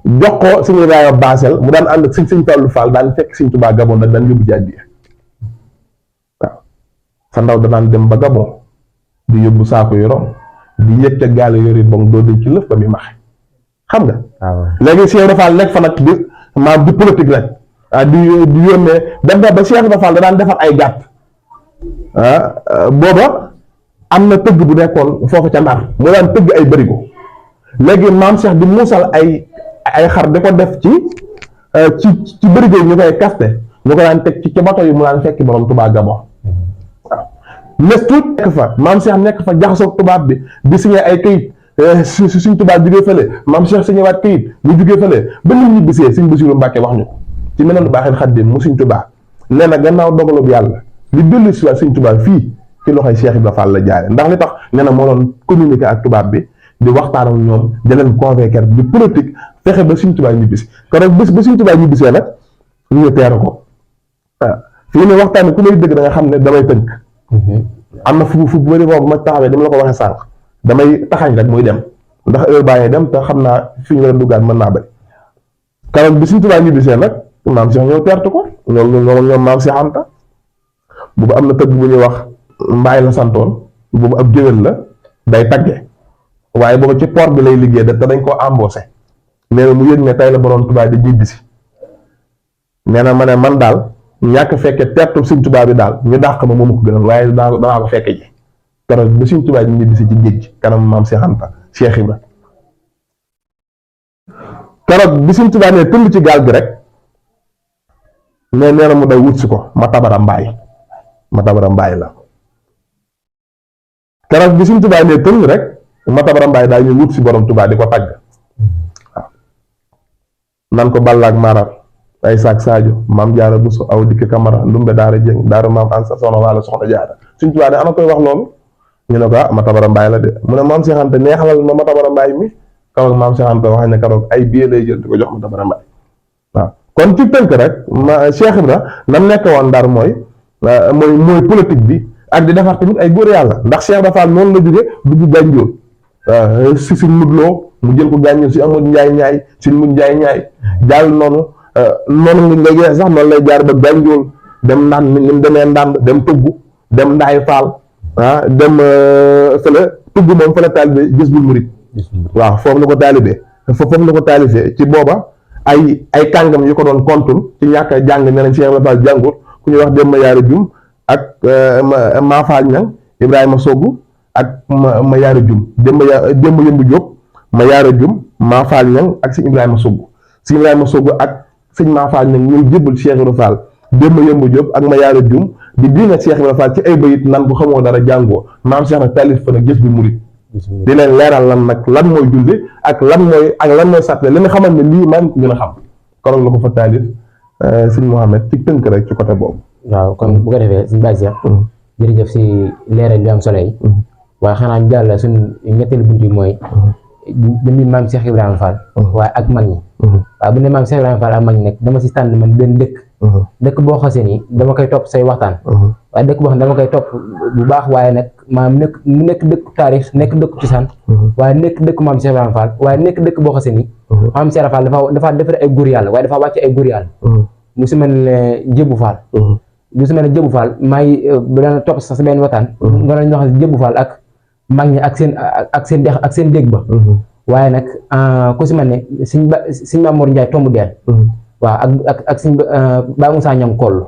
jox ko Sëñ Ibrahima Basel mu daan ànd ak Sëñ Fallu Fall daan fekk Sëñ Touba Gabon nag daan yóbbu ci addiya waaw sa ndaw danaan dem ba Gabon di yóbbu saako yu rom di yëg ca gaal yori bong doo denc ci lëf ba muy maxe xam nga léegi Cheikh Ibra Fall nekk fa nag di politique rek di yónnee dem ba Cheikh Ibra Fall da daan defar ay gàtt booba am na tëgg bu nekkoon foofu ca Ndar mu daan tëgg ay bërigo léegi maam Cheikh di muusal ay xar di ko def ci bërigo yi ñu koy kaste ñu ko daan teg ci bato yi mu daan fekki borom Touba Gabon nes tuut nekk fa maam Cheikh nekk fa jaxasoog tubaab bi di signé ay kayit suñ tubaab jugee fële maam Cheikh signé waat kayit mu jugee fële ba nit ñi bisee Sëñ Basiru Mbàkke wax ñu ko ci meneen baaxil xaddim mu Sëñ Tuubaa nee na gannaaw dogalub yàlla li dellu si waat Sëñ Tuubaa fii ci loxoy Cheikh Ibra Fall la jaare ndax li tax nee na moo doon communiquer ak tubaab bi di waxtaan ak ñoom di leen convaincre di politique fexe ba Sëñ Tuubaa ñibbisi kon nag bés ba Sëñ Tuubaa ñibbisee nag ñu teeru ko fii ne waxtaan ku may dëgg da nga xam ne damay tënk am na fu bëri boobu ma taxawee dama la ko waxee sànq damay taxañ rek muy dem ndax heure baa ngi dem te xam naa fi ñu war a duggaat mën naa bëri keroog bi Sëñ Tuubaa ñibbisee nag maam Cheikh ñëw teertu ko ñoom maam Cheikh Anta boobu am na tëgg bu ñuy wax mbaay la santoon boobu ab géwél la day tagge waaye boobu ci port bi lay liggéey te dañ koo embauché nee na mu yëg ne tey la borom Tuubaa di ñibbisi nee na ma ne man daal ñàkk fekke teertu Sëñ Tuubaa bi daal ñu dàq ma moomu ko gënal waaye danaa ko fekke ji keroog ba Sëñ Tuubaa di ñibbisi ci géej gi kanam maam Cheikh Anta Cheikh Ibra keroog bi Sëñ Tuubaa ne tëll ci gaal gi rek nee na mu day wut si ko ma tabara mbaay la keroog bi Sëñ Tuubaa ne tëll rek ma tabara mbaay daal ñu wut si borom Tuubaa di ko tagg waaw nan ko ballaak marar ay saak Sadio maam Jaara Buso aw dikk Kamara ndumbe daara jëng daara maam Ansa soxna wala soxna Jaara Sëñ Tuubaa ne ana koy wax loolu ñu ne ko ma tabara mbaay la de mu ne maam Cheikh Anta neexalal ma tabara mbaay mi keroog maam Cheikh Anta wax ne keroog ay billet lay jël di ko jox ma tabara mbaay waaw kon ci tënk rek Cheikh Ibra nam nekk woon Ndar mooy politique bi ak di defar tamit ay góor yàlla ndax Cheikh dafa noonu la jóge dugg Gànjool si suñ mudloo mu jël ko Gànjool si amul njaay suñ mud njaay jàll noonu nga gis sax noonu lay jaar ba Gànjool dem ndaan ni mu demee ndànd dem tugg dem ndaay faal dem fële tugg moom fële taalibe gis bul murit waaw foofu la ko taalifee ci booba ay kàngam yu ko doon kontul ci ñàkk a jàng ne nañ Cheikh Ibra Fall jàngut ku ñuy wax Demba Yaara Jum ak Ma Faal Ñang Ibrahima Soggu ak ma Yaara Jum Demba Yëmb Jóob ma Yaara Jum Ma Faal Ñang ak sëñ Ibrahima Soggu ak sëñ Ma Faal Ñang ñooy jébbal Cheikh Ibra Fall Demba Yëmb Jóob ak ma Yaara Jum di diina Cheikh Ibra Fall ci ay bayit nan bu xamoo dara jàngoo maam Cheikh nag taalif fa nag gis bi murit di leen leeral lan mooy julli ak lan mooy sàtte li nga xamal ne lii maa ngi ko gën a xam kon la ko fa taalif sëñ Mouhamed ci tënk rek ci côté boobu. waaw kon bu ko defee sëñ Baye Cheikh jërëjëf si leeral yu am solo yi waaye xanaa ñu jàll suñ ñetteelu bunt yi mooy jëmmi maam Cheikh Ibrahima Fall waaye ak mag ñi waaw bu ne maam Cheikh Ibrahima Fall ak mag ñi nag dama si tànn man benn dëkk boo xasee nii dama koy topp say waxtaan waaye dëkk boo xam dama koy topp bu baax waaye nag maam mu nekk dëkk taarix nekk dëkk cosaan waaye nekk dëkk maam Cheikh Ibrahima Fall waaye nekk dëkk boo xasee nii maam Cheikh Ibrahima Fall dafa defar ay góor yàlla waaye dafa wàcce ay góor yàlla mu si mel ne Jëbu Fall mu si mel ne Jëbu Fall maa ngi dana topp sax sa benn waxtaan nga doon wax Jëbu Fall ak mag ñi ak seen dégg ba waaye nag ku si mel ne sëñ Mamour Ndiaye tombu deel waaw ak sëñ Baye Moussa Ñang koll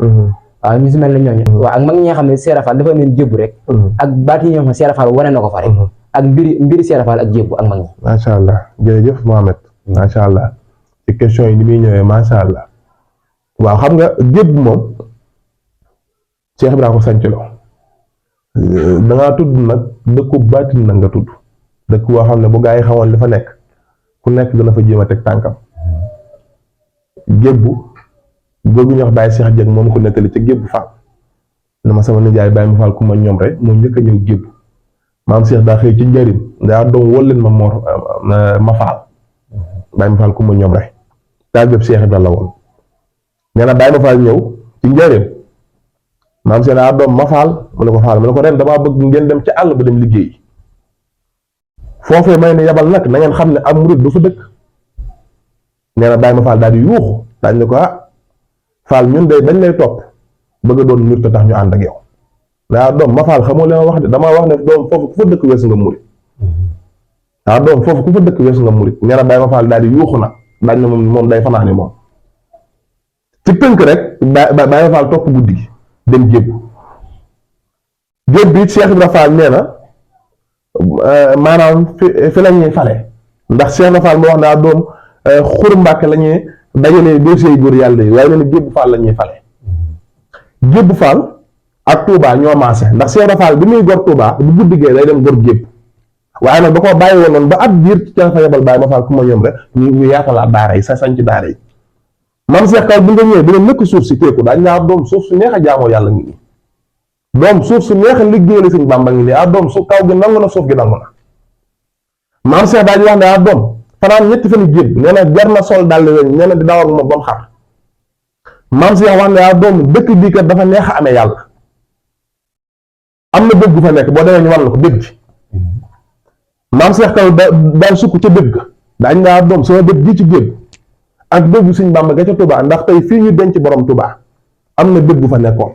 waaw ñu si mel ne ñooñu waaw ak mag ñi nga xam ne Cheikh Fall dafa leen jébbu rek ak baat yi ñoo xam ne Cheikh Fall wane na ko fa rek ak mbiri Cheikh Fall ak jébbu ak mag ñi. macha allah jërëjëf Mohamed macha allah ci question yi ni muy ñëwee macha allah waaw xam nga jébbu moom Cheikh Ibrahima ko sancloo da ngaa tudd nag dëkku baatin nag nga tudd dëkk boo xam ne bu gaa yi xamoon li fa nekk ku nekk dana fa jéem a teg tànkam jébbu googu ñu wax Baye Cheikh Dieng moom ko nettali ca Gébbu Fall dama sama nijaay Baye mu Fall ku ma ñoom rek moo njëkk a ñëw Gébbu maam Cheikh daa xëy ci njëriñ daa doom wol leen ma Fall Baye mu Fall ku ma ñoom rek taal bépp Cheikh Ibrahima la woon nee na Baye ma Fall ñëw ci njëriñ maam Cheikh daa doom ma Fall mu ne ko Fall mu ne ko ren damaa bëgg ngeen dem ca àll ba dem liggéey foofee may ne yabal nag na ngeen xam ne am murid du fa dëkk nee na Baye ma Fall daal di yuuxu daal ne ko Fall ñun de dañ lay topp bëgg a doon murit tax ñu ànd ak yow daa doom ma Fall xamoo li ma wax de damaa wax ne doom foofu ku fa dëkk weesu nga murit doom foofu ku fa dëkk weesu nga murit nee na Baye ma Fall daal di yuuxu nag dañ ne moom day fanaani moom ci tënk rek Baye ma Fall topp guddi gi dem jébbu bi Cheikh Ibrahima Fall nee na maanaam fi la ñuy fale ndax Cheikh Ibrahima Fall moo wax ne doom Xur Mbàkke la ñuy dajalee dossier yi góor yàlla yi waaye nee na Gébbu Fall la ñuy fale Gébbu Fall ak Touba ñoo maase ndax Cheikh Ibra Fall bi muy gor Touba bu guddi gee day dem gor Gébbu waaye nag da koo bàyyi woon noonu ba at biir ci ca fa yebal Baye ma Fall ku ma ñoom rek ñu yaatalaat daara yi sañ ci daara yi man Cheikh Fall bi nga ñëwee dina nëkk suuf si teeku daañu naa doom suuf su neex a jaamoo yàlla ngi nii doom suuf su neex a liggéeyal Sëñ Bàmba ngi nii doom su kaw gi nangu na suuf gi nangu na maam Cheikh daañu wax ne doom fanaan ñetti fan yu jéem nee na jar na sol dàll weñ nee na di daw ak moom ba mu xar maam Cheikh wax ne doom dëkk bii kat dafa neex a amee yàlla am na dëgg gu fa nekk boo demee ñu war la ko dëgg ci maam Cheikh kaw daan sukk ca dëgg daañu naa doom sama dëgg gi ci géej ak dëggu Sëñ Bàmba ga ca Touba, ndax tey fii ñu denc borom Touba am na dëgg bu fa nekkoon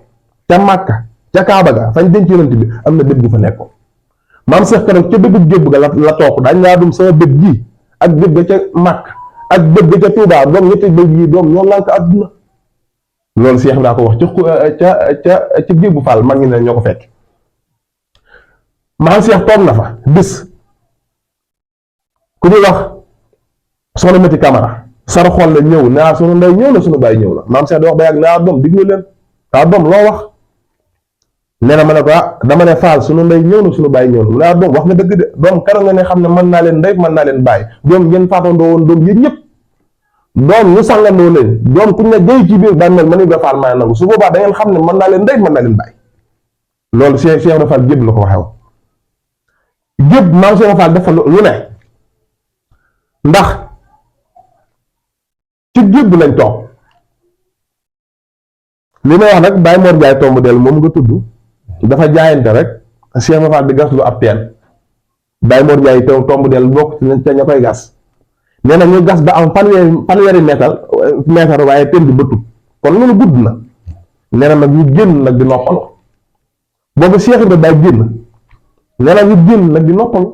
ca Màkka ca Kaaba ga fañ denc yonent bi am na dëgg bu fa nekkoon. maam Cheikh keroog ca dëggu gébb ga la toog daañ laa dum sama bët ji ak dëgg ga ca Màkka ak dëgg ga ca Touba doom ñetti dëgg yi doom ñoo lànk àdduna. loolu Cheikh daa ko wax ca Gébbu Fall mag ñi ne ñoo ko fekk. maam Cheikh toog na fa bis ku ñuy wax soxna Mati Camara sar xool la ñëw naa sunu ndey ñëw na sunu baay ñëw na maam Cheikh di wax ba yàgg naa doom diglu leen doom loo wax nee na ma ne ko dama ne Fall sunu ndey ñëw na sunu baay ñëw na naa doom wax nga dëgg de doom kara nga ne xam ne mën naa leen ndey mën naa leen baay doom ngeen faatandoo woon doom yéen ñëpp doom ñu sàngandoo leen doom kuñ ne jëy ci biir bàmmeel ma ni ba Fall maa nangu su boobaa da ngeen xam ne mën naa leen ndey mën naa leen baay loolu Cheikh Fall gébb la ko waxee woon gébb maam Cheikh Fall dafa lu ne ndax ci gébb lañ toog li may wax nag Baye Mor Ndiaye tomb del moom nga tudd dafa jaayante rek Cheikh Fall di gas lu ab teen Baye Mor Ndiaye tomb del bokk ci ña koy gas nee na ñu gas ba am fanweeri meetar waaye teen bi bëttu kon loolu gudd na nee na nag ñu génn nag di noppalu boobu Cheikh Ibrahima day génn nee na ñu génn nag di noppalu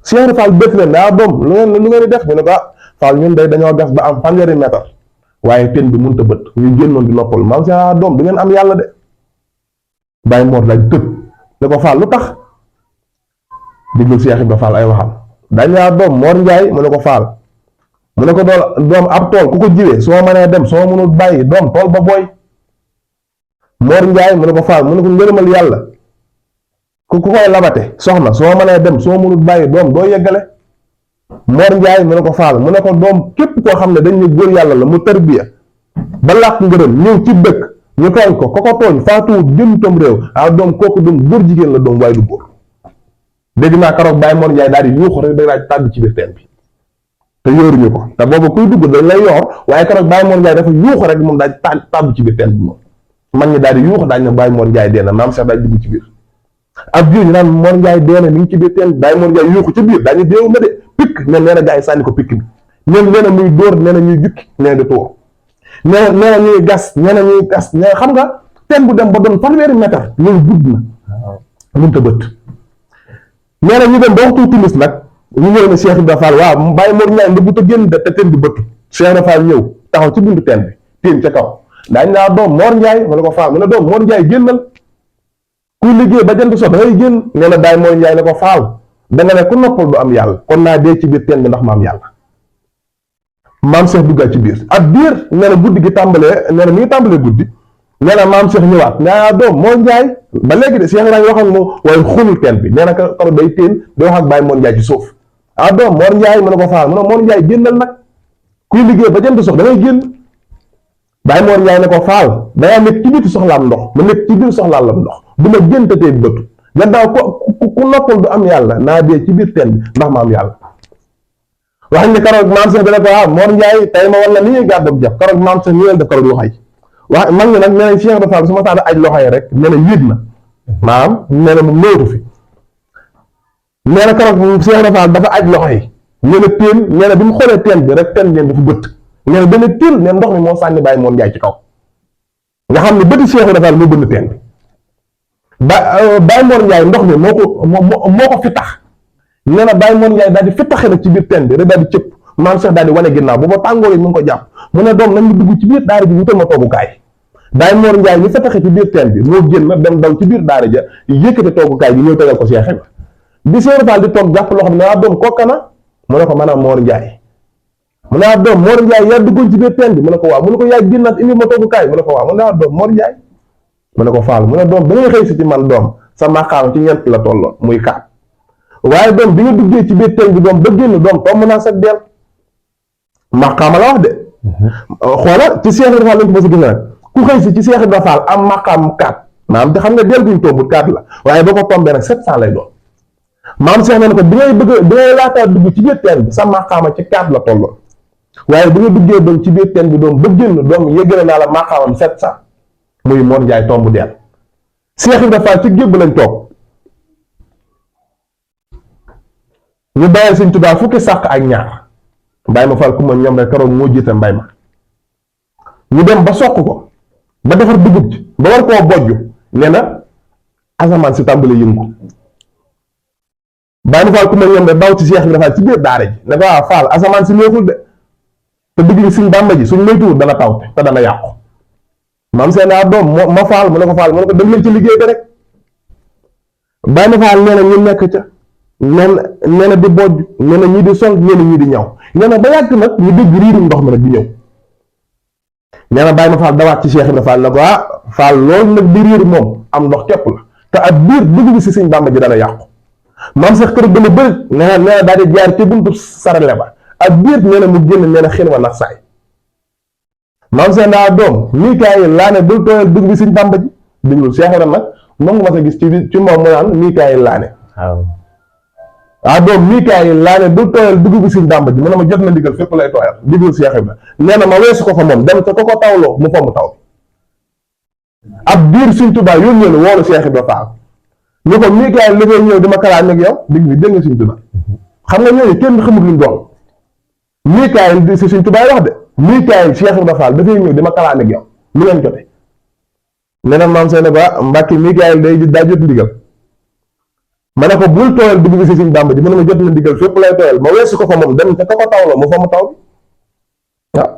Cheikh Fall bët leen daa doom lu ngeen di def ñu ne ko Fall ñun day dañoo gas ba am fanweeri meetar waaye teen bi mënut a bët ñu génnoon di noppalu maam si doom du ngeen am yàlla de Baye Mor daaj tëb ne ko Fall lu tax diglu Cheikh Ibrahima Fall ay waxam dañ laa doom Mor Ndiaye mu ne ko Fall mu ne ko doom ab tool ku ko jiwee soo mënee dem soo mënul bàyyi doom tool ba booy Mor Ndiaye mu ne ko Fall mu ne ko ngërëmal yàlla ku koy labate soxna soo mënee dem soo mënul bàyyi doom doo yeggale Mor Ndiaye mu ne ko Fall mu ne ko doom képp koo xam ne dañ ne góor yàlla la mu tarbiya ba làq ngërëm ñëw ci dëkk ñu tooñ ko ko tooñ faatuwut jëm tom réew doom kooku doom góor jigéen la doom waaye du góor dégg naa karoog Baye Mor Ndiaye daal di yuuxu rek day daal tàbbi ci biir teen bi te yóoruñu ko te boobu kuy dugg dañ lay yoor waaye karoog Baye Mor Ndiaye dafa yuuxu rek moom daal tàbbi ci biir teen bi moom mag ñi daal di yuuxu daal ne Baye Mor Ndiaye dee na maam Cheikh daal dugg ci biir ab biir ñu naan Mor Ndiaye dee na mi ngi ci biir teen Baye Mor Ndiaye yuuxu ci biir daañu déewu na de pikk nee na gaa yi sànni ko pikk bi nee na muy dóor nee na ñuy jukki nee na di tuur nee na ñuy gas nee na ñuy gas nee xam nga teen bu dem ba doon fanweeri mètre loolu gudd na mënut a bët nee na ñu dem ba waxtu timis nag ñu ñëw ne Cheikh Ibrahima Fall waaw Baye Mor Ndiaye nda bu ta génn de te teen bi bëtt Cheikh Ibrahima Fall ñëw taxaw ci buntu teen bi teen ca kaw daañ naa doom Mor Ndiaye mu ne ko Fall mu ne doom Mor Ndiaye génnal kuy liggéey ba jant so da ngay génn nee na Baye Mor Ndiaye ne ko Fall da nga ne ku noppal du am yàlla kon naa dee ci biir teen bi ndax ma am yàlla maam Cheikh duggaat ci biir ak biir nee na guddi gi tàmbalee nee na mi ngi tàmbalee guddi nee na maam Cheikh ñëwaat naa doom Mor Ndiaye ba léegi de Cheikh Ibrahima wax ak moom waaye xulul teen bi nee na karo day teen di wax ak Baye Mor Ndiaye ci suuf doom Mor Ndiaye mu ne ko Fall mu ne Mor Ndiaye génnal nag kuy liggéey ba jant sox da ngay génn Baye Mor Ndiaye ne ko Fall dangaa nekk ci biir soxlaam ndox ma nekk ci biir soxlaam ndox du ma génn te tey bëtu gannaaw ku noppal du am yàlla naa dee ci biir teen bi ndax ma am yàlla wax ne karoog maam Cheikh bi ne ko Mor Ndiaye tey ma war na ni ñuy gàddoog jàpp karoog maam Cheikh ñu leen def karoog loxo yi wax mag ñi nag nee nañ Cheikh Ibrahima Fall su ma saada aj loxo yi rek nee na yéeg na maam nee na mu néewtu fi nee na karoog Cheikh Ibrahima Fall dafa aj loxo yi nee na teen nee na bi mu xoolee teen bi rek teen ngeen dafa bëtt nee na dana teen nee ndox mi moo sànni Baye Mor Ndiaye ci kaw nga xam ne bëti Cheikh Ibrahima Fall moo bënn teen bi Baye Mor Ndiaye ndox mi moo ko fi tax nee na Baye Mor Ndiaye daal di fi taxe nag ci biir teen bi rek daal di cëpp maam Cheikh daal di wane ginnaaw booba tàngoor yi mu ngi ko jàpp mu ne doom nañ ñu dugg ci biir daara ji wutal ma toogukaay Baye Mor Ndiaye ñu fi taxe ci biir teen bi moo génn dem daw ci biir daara ja yëkkate toogukaay bi ñëw tegal ko Cheikh Ibrahima bi Cheikh Fall di toog jàpp loo xam ne doom kookana mu ne ko maanaam Mor Ndiaye mu ne doom Mor Ndiaye yaa duggoon ci biir teen bi mu ne ko waaw mu ne ko yaa génnaat indi ma toogukaay mu ne ko waaw mu ne doom Mor Ndiaye mu ne ko Fall mu ne doom ba ngay xëy si ci man doom sa maqaam ci ñeent la tolloon muy kaat waaye doom bi nga duggee ci biir teen bi doom ba génn doom tomb naa sa deel maqaama la wax de xoola ci Cheikh Ibrahima Fall lañ ko mos a gis nag ku xëy si ci Cheikh Ibrahima Fall am maqaam kaat maanaam te xam nga deel guñ tombut kaat la waaye boo ko tombee nag 700 lay doon maam Cheikh ne ko bi ngay laataa dugg ci biir teen bi sa maqaama ci kaat la tolloon waaye bi nga duggee doom ci biir teen bi doom ba génn doom yëgale naa la maqaamam 700 muy Mor Ndiaye tomb deel Cheikh Ibrahima Fall ci gébb lañ toog ñu bàyyi Sëñ Tuubaa fukki sàq ak ñaar Baye ma Fall ku ma ñoom rek karoog moo jiite mbay ma ñu dem ba soq ko ba defar dugub ci ba war koo bojj nee na asamaan si tàmbali yëngu Baye Fall ku mel ñoom daw ci Cheikh Ibra Fall ci biir daara ji ne ko waaw Fall asamaan si neexul de te digg bi suñ Bàmba ji suñ moytuwul dana taw te dana yàqu maam seen doom ma Fall mu ne ko Fall mu ne ko dem leen ci liggéey ba rek Baye Fall nee na ñu nekk ca nee na di bojj nee na ñii di sol nee na ñii di ñaw nee na ba yàgg nag ñu dégg riirum ndox mi nag di ñëw nee na Baye Fall dawaat ci Cheikh Ibra Fall ne ko Fall loolu nag di riir moom am ndox képp la te ak biir dugg bi si suñ Bàmba ji dana yàqu maam sax kër gën a bëri nee na daal di jaar ci buntu sarale ba ak biir nee na mu génn nee na xel wa nax saay maam seen doom Mikaayil laa ne bul tooyal dugg bi suñ Bàmba ji déglu Cheikh Ibra nag moom nga mas a gis ci moom mu naan Mikaayil laa ne doom Mikaayil laa ne bul tooyal dugg bi suñ Bàmba ji mu ne ma jot na ndigal fépp lay tooyal diglu Cheikh Ibra nee na ma weesu ko fa moom dem te ko tawloo mu fomm taw ab biir suñ Tuubaa yónnee la woolu Cheikh Ibra Fall ñu ko Mikaayil li ngay ñëw di ma kalaat ak yow digg bi dégg nga suñ Tuubaa xam nga ñooñu kenn xamul luñ doon Mikaayil di si suñ Tuubaa wax de Mikaayil Cheikh Ibra Fall dafay ñëw di ma kalaat ak yow lu leen jote nee na maam seen ne ko Mbàkke Mikaayil day daa jot ndigal ma ne ko bul tooyal dugg bi si suñ Bàmba ji mu ne ma jot na ndigal fépp lay tooyal ma weesu ko fa moom dem te ko taw la mu fa mu taw bi waaw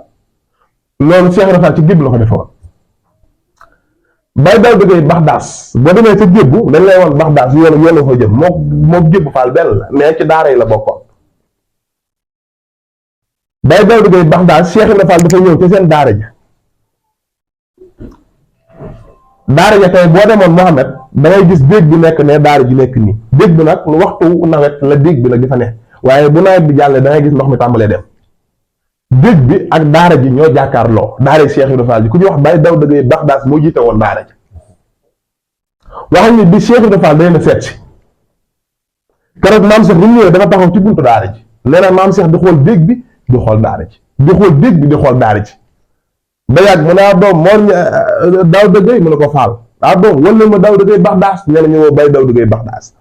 loolu Cheikh Ibra Fall ci gébb la ko defoon bay daw dëggee Baxdaas boo demee ca gébbu dañ lay woon Baxdaas yoonu fa jëm moo gébbu Fall benn la mais ci daara yi la bokkoon bay daw dëggee Baxdaas Cheikh Ibra Fall dafa ñëw ci seen daara ja tey boo demoon Mohamed da ngay gis déeg bi nekk ne daara ji nekk nii déeg bi nag waxtu nawet la déeg bi nag di fa ne waaye bu nawet bi jàllee da ngay gis ndox mi tàmbalee dem déeg bi ak daara ji ñoo jàkkaarloo daara Cheikh Ibra Fall ji ku ñuy wax bay daw dëggee Baxdaas moo jiite woon daara ji waxañ ni bi Cheikh Ibra Fall day na seet si keroog maam Cheikh bu ñu ñëwee dafa taxaw ci buntu daara ji nee na maam Cheikh di xool déeg bi di xool daara ji di xool déeg bi di xool daara ji ba yàgg mu ne doom moo daw dëggee mu ne ko Fall doom wala ma daw dëggee Baxdaas nee na ñëwoo bay daw dëggee Baxdaas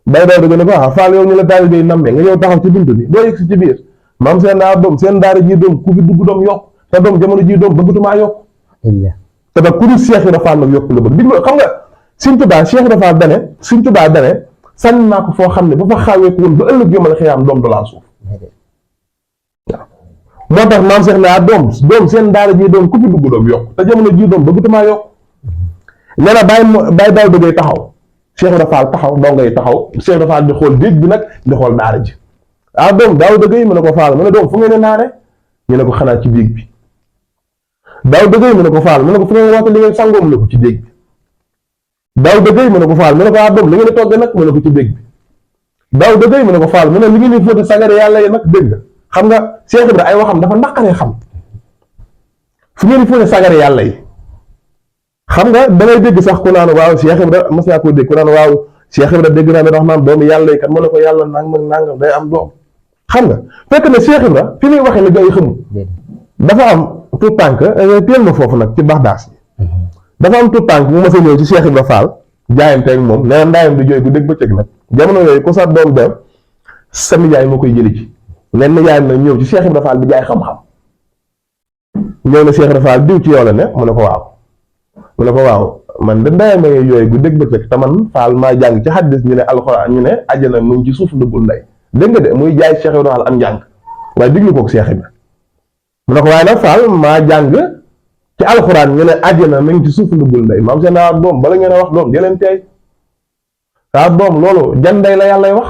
bay daw dëggee ne ko Fall yow ñu la daara bi nammee nga ñëw taxaw ci buntu bi doo yëg si ci biir maam seen doom seen daara ji doom ku fi dugg doom yokk te doom jamono ji doom bëggatumaa yokk te nag ku dul Cheikh Ibra Fall nag yokk la bëgg digg xam nga Sëñ Tuubaa Cheikh Ibra Fall dane Sëñ Tuubaa dane sànni naa ko foo xam ne ba fa xawee ko woon ba ëllëg yomal xiyaam doom du laal suuf waaw moo tax maam Cheikh ne doom seen daara ji doom ku fi dugg doom yokk te jamono ji doom bëggatumaa yokk nee na bàyyi daw dëggee taxaw Cheikh Ibra Fall taxaw dongo yi taxaw Cheikh Ibra Fall di xool déeg bi nag di xool daara ji doom daaw dëggee mu ne ko Fall mu ne doom fu ngeen ne naane ñu ne ko xanaa ci déeg bi daaw dëggee mu ne ko Fall mu ne ko fu ngeen waxte li ngeen sangoo mu ne ko ci déeg bi daaw dëggee mu ne ko Fall mu ne ko doom li ngeen di togg nag mu ne ko ci déeg bi daaw dëggee mu ne ko Fall mu ne li ngeen di fóote sagare yàlla yi nag dégg nga xam nga Cheikh Ibra ay waxam dafa naqaree xam fu ngeen di fóote sagare yàlla yi xam nga da ngay dégg sax ku naan waaw Cheikh Ibra mas naa koo dégg ku naan waaw Cheikh Ibra dégg naa ne wax naan doomu yàlla yi kat mu ne ko yàlla nangam day am doom xam nga fekk ne Cheikh Ibra fi muy waxee ne gay xamul dafa am tout tànk teel ma foofu nag ci Baxdaas dafa am tout tànk mu mas a ñëw ci Cheikh Ibra Fall jaayante ak moom nee na ndaayam di jooy bu dégg bëccëg nag jamono yooyu ku sa doom dem sa nijaay moo koy jëli ci nen nijaayam nag ñëw ci Cheikh Ibra Fall di jaay xam-xam ñëw na Cheikh Ibra Fall diw ci yow la ne mu ne ko waaw man de ndaayam a ngi yooyu bu dégg bëccëg te man Fall maa jàng ci xaddis ñu ne alxuraan ñu ne àjjana mu ngi ci suuf ndëggul ndey dégg nga de muy jaay Cheikh Ibra Fall am njàng waaye diglu koog Cheikh Ibra mu ne ko waaye nag Fall maa jàng ci alxuraan ñu ne àjjana mu ngi ci suuf ndëggul ndey maam seen doom bala ngeen a wax doom jëleen tey doom loolu jan ndey la yàllay wax